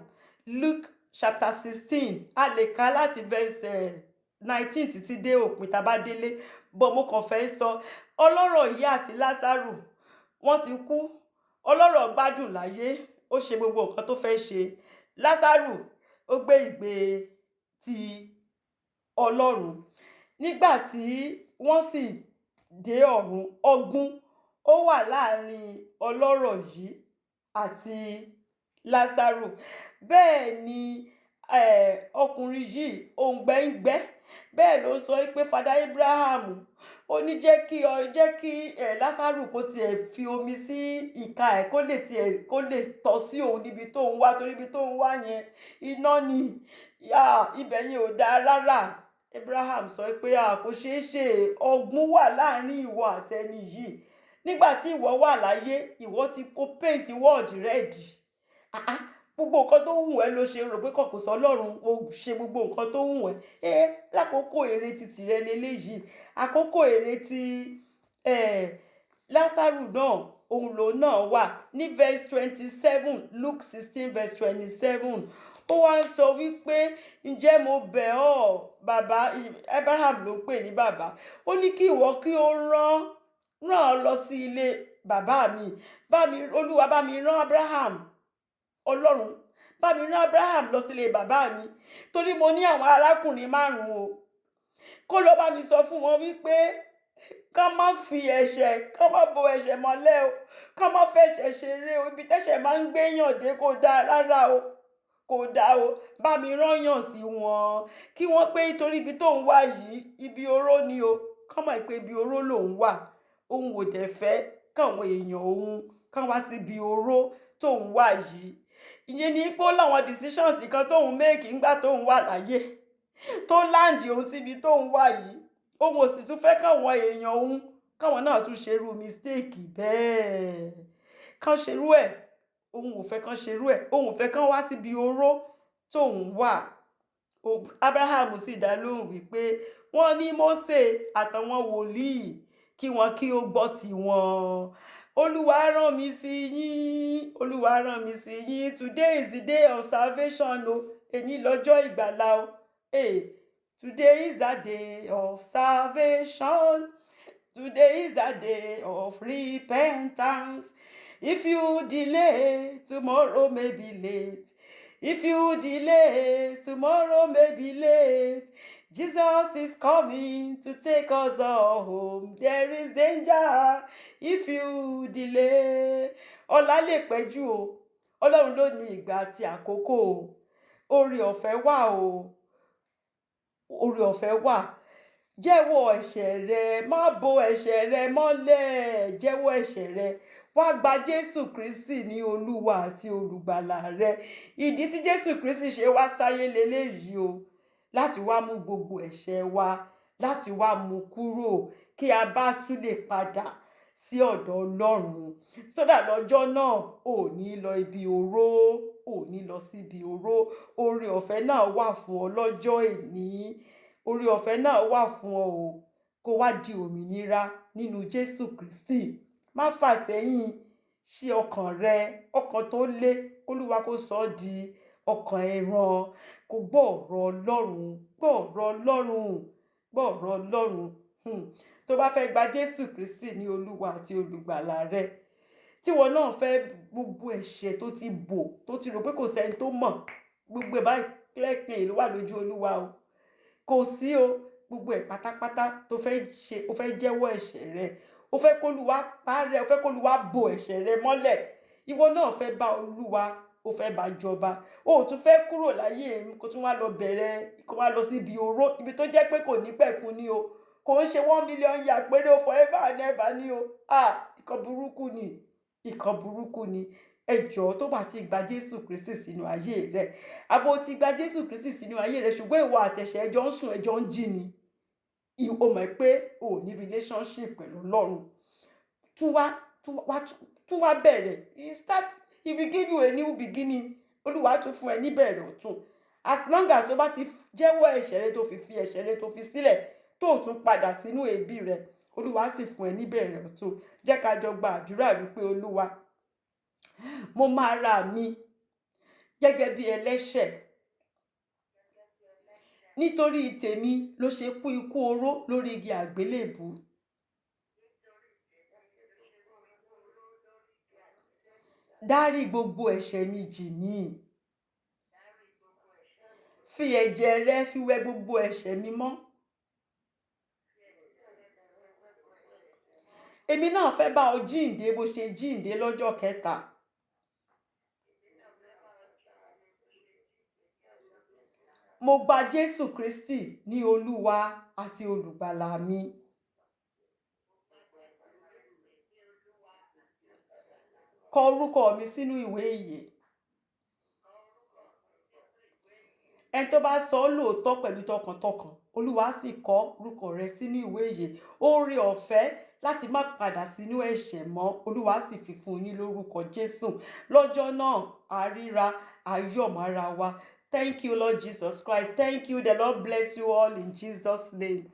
Speaker 1: Luke chapter 16, a lè kà láti verse 19 títí dé òpin tá a bá délé, but mo kàn fẹ́ sọ ọlọ́rọ̀ yìí àti Lásárù, wọ́n ti kú. Ọlọ́rọ̀ gbádùn láyé, ó ṣe gbogbo nǹkan tó fẹ́ ṣe. Lásárù, ó gbé ìgbé ti Ọlọ́run. Nígbà tí wọ́n sì dé ọ̀run, ọ̀gbun ó wà láàrin ọlọ́rọ̀ yìí àti Lásárù. Bẹ́ẹ̀ ni ọkùnrin yìí, òǹgbẹ ń gbẹ. Bẹ́ẹ̀ ló sọ pé, "Father Abraham," ó ní, jẹ́ kí Lásárù kó tiẹ̀ fi omi sí ìka ẹ̀, kó lè tiẹ̀ kó lè tọ́ sí òun níbi tó ń wá, torí ibi tó ń wá yẹn, iná ni, ibẹ̀ yẹn ò dáa rárá." Abraham sọ pé a kò ṣeé ṣe, ọ̀gbun wà láàrin ìwọ àtẹni yìí. Nígbà tí ìwọ wà láyé, ìwọ ti kó paint world red. Ah ah, gbogbo nǹkan tó wù ẹ́ ló ṣe, rò pé kò sọ Ọlọ́run, o ṣe gbogbo nǹkan tó wù ẹ́. Ẹ lákòókò èrè ti tìrẹ leléyìí, àkókò èrè ti Lásárù náà, òun lòun náà wà. Ní verse 27, Luke 16 verse 27, ó wá ń sọ wípé, "Ǹjẹ́ mo bẹ̀ ọ́, bàbá," Abraham ló ń pè ní bàbá, ó ní kí ìwọ kí ó rán ọ lọ sí ilé bàbá mi. Bá mi, Olúwa, bá mi rán Abraham, Ọlọ́run, bá mi rán Abraham lọ sílé bàbá mi, torí mo ní àwọn arákùnrin márùn-ún o, kó lọ bá mi sọ fún wọn wípé ká má fi ẹ̀ṣẹ̀, ká má bo ẹ̀ṣẹ̀ mọ́lẹ̀ o, ká má fẹ̀ṣẹ̀ ṣeré o. Ibi tẹ́ṣẹ̀ máa ń gbéyàn dé kò dáa rárá o, kò dáa o. Bá mi rányàn sí wọn kí wọ́n pé torí ibi tó ń wá yìí, ibi oró ni o, kán mọ̀ pé ibi oró lòun wà. Òun ò dẹ̀ fẹ́ káwọn èèyàn òun kán wá síbi oró tóun wà yìí. Ìyẹn ni pé ó láwọn decisions kan tóun make ńgbà tóun wà láyé tó land òun síbi tóun wà yìí. Òun ò sì tún fẹ́ káwọn èèyàn òun káwọn náà tún ṣerú mistake bẹ́ẹ̀, kán ṣerú ẹ̀. Òun ò fẹ́ kán ṣerú ẹ̀, òun ò fẹ́ kán wá síbi oró tóun wà. Abraham sì dá lóhùn wípé wọ́n ní Mósè àtàwọn wòlíì, kí wọn kí ó gbọ́ tiwọn. Olúwa rán mi sí yín, Olúwa rán mi sí yín. Today is the day of salvation o. Èyí lọ́jọ́ ìgbàlà o. Hey, today is a day of salvation. Today is a day of repentance. If you delay, tomorrow may be late. If you delay, tomorrow may be late. Jesus is coming to take us all home. There is danger if you delay. Ọ̀la lè pẹ́ jù o. Ọlọ́run ló ní ìgbà àti àkókò o. Oore ọ̀fẹ́ wà o. Oore ọ̀fẹ́ wà. Jẹ́wọ́ ẹ̀ṣẹ̀ rẹ, má bo ẹ̀ṣẹ̀ rẹ mọ́lẹ̀. Jẹ́wọ́ ẹ̀ṣẹ̀ rẹ. Wá gba Jésù Kristi ní Olúwa àti Olùgbàlà rẹ. Ìdí tí Jésù Kristi ṣe wá sáyé leléyìí o, láti wá mú gbogbo ẹ̀ṣẹ̀ wa, láti wá mú kúrò, kí a bá tún lè padà sí ọ̀dọ̀ Ọlọ́run. Sódà lọ́jọ́ náà ò ní lọ ibi oró, ò ní lọ síbi oró. Oore ọ̀fẹ́ náà wà fún ọ lọ́jọ́ èní. Oore ọ̀fẹ́ náà wà fún ọ o, kó wá di òmìnira nínú Jésù Kristi. Má fà sẹ́yìn, ṣí ọkàn rẹ, ọkàn tó lé, k'Olúwa kó sọ ọ́ di ọkàn ẹran, kó gbọ́ ọ̀rọ̀ Ọlọ́run, gbọ́ ọ̀rọ̀ Ọlọ́run, gbọ́ ọ̀rọ̀ Ọlọ́run. Tó bá fẹ́ gba Jésù Kristi ní Olúwa àti Olùgbàlà rẹ, tíwọ náà fẹ́ gbogbo ẹ̀ṣẹ̀ tó ti bò, tó ti rò pé kò sẹ́ni tó mọ̀, gbogbo ẹ̀ báyìí clear clean ló wà lójú Olúwa o. Kò sí o, gbogbo ẹ̀ pátápátá tó fẹ́ ṣe, o fẹ́ jẹ́wọ́ ẹ̀ṣẹ̀ rẹ, o fẹ́ k'Olúwa parẹ́, o fẹ́ k'Olúwa bo ẹ̀ṣẹ̀ rẹ mọ́lẹ̀. Ìwọ náà fẹ́ bá Olúwa, o fẹ́ bá jọba. O ò tún fẹ́ kúrò láyé kó tún wá lọ bẹ̀rẹ̀, kó wá lọ síbi oró, ibi tó jẹ́ pé kò ní pẹ̀kun ní o. Kò ń ṣe 1 million year péré o, forever and ever ní o. Ah, ìkan burúkú ni, ìkan burúkú ni. Ẹ jọ̀ọ́, tó bá ti gba Jésù Kristi sínú ayé rẹ, àbò ti gba Jésù Kristi sínú ayé rẹ, ṣùgbọ́n ìwọ àtẹ̀ṣẹ̀ ẹ jọ ń sùn, ẹ jọ ń jí ni, o mọ̀ pé o ò ní relationship pẹ̀lú Ọlọ́run. Tún wá bẹ̀rẹ̀. He start, he will give you a new beginning. Olúwa tún fún ẹ níbẹ̀rẹ̀ ọ̀tun. As long as tó bá ti jẹ́wọ́ ẹ̀ṣẹ̀ rẹ, tó fi ẹ̀ṣẹ̀ rẹ tó fi sílẹ̀, tó tún padà sínú ẹ̀bi rẹ, Olúwa sì fún ẹ níbẹ̀rẹ̀ ọ̀tun. Jẹ́ ká jọ gba àdúrà wípé, Olúwa, mo máa ra mi gẹ́gẹ́ bí ẹlẹ́ṣẹ̀. Nítorí tèmi ló ṣe kú ikú oró lórí igi àgbélébùú. Dárí gbogbo ẹ̀ṣẹ̀ mi jì mí. Fi ẹ̀jẹ̀ rẹ fi wẹ gbogbo ẹ̀ṣẹ̀ mi mọ́. Èmi náà fẹ́ bá ọ jíǹde bó ṣe jíǹde lọ́jọ́ kẹta. Mo gba Jésù Kristi ní Olúwa àti Olùgbàlà mi. Kọ orúkọ mi sínú ìwé ìyè. Ẹni tó bá sọ ọ́ lóòótọ́ pẹ̀lú tọkàntọkàn, Olúwa sì kọ orúkọ rẹ sínú ìwé ìyè. Oore ọ̀fẹ́ láti má padà sínú ẹ̀ṣẹ̀ mọ́, Olúwa sì fi fún yín lórúkọ Jésù. Lọ́jọ́ náà, a ríra, a yọ̀ mọ́ra wa. Thank you, Lord Jesus Christ. Thank you. The Lord bless you all in Jesus' name.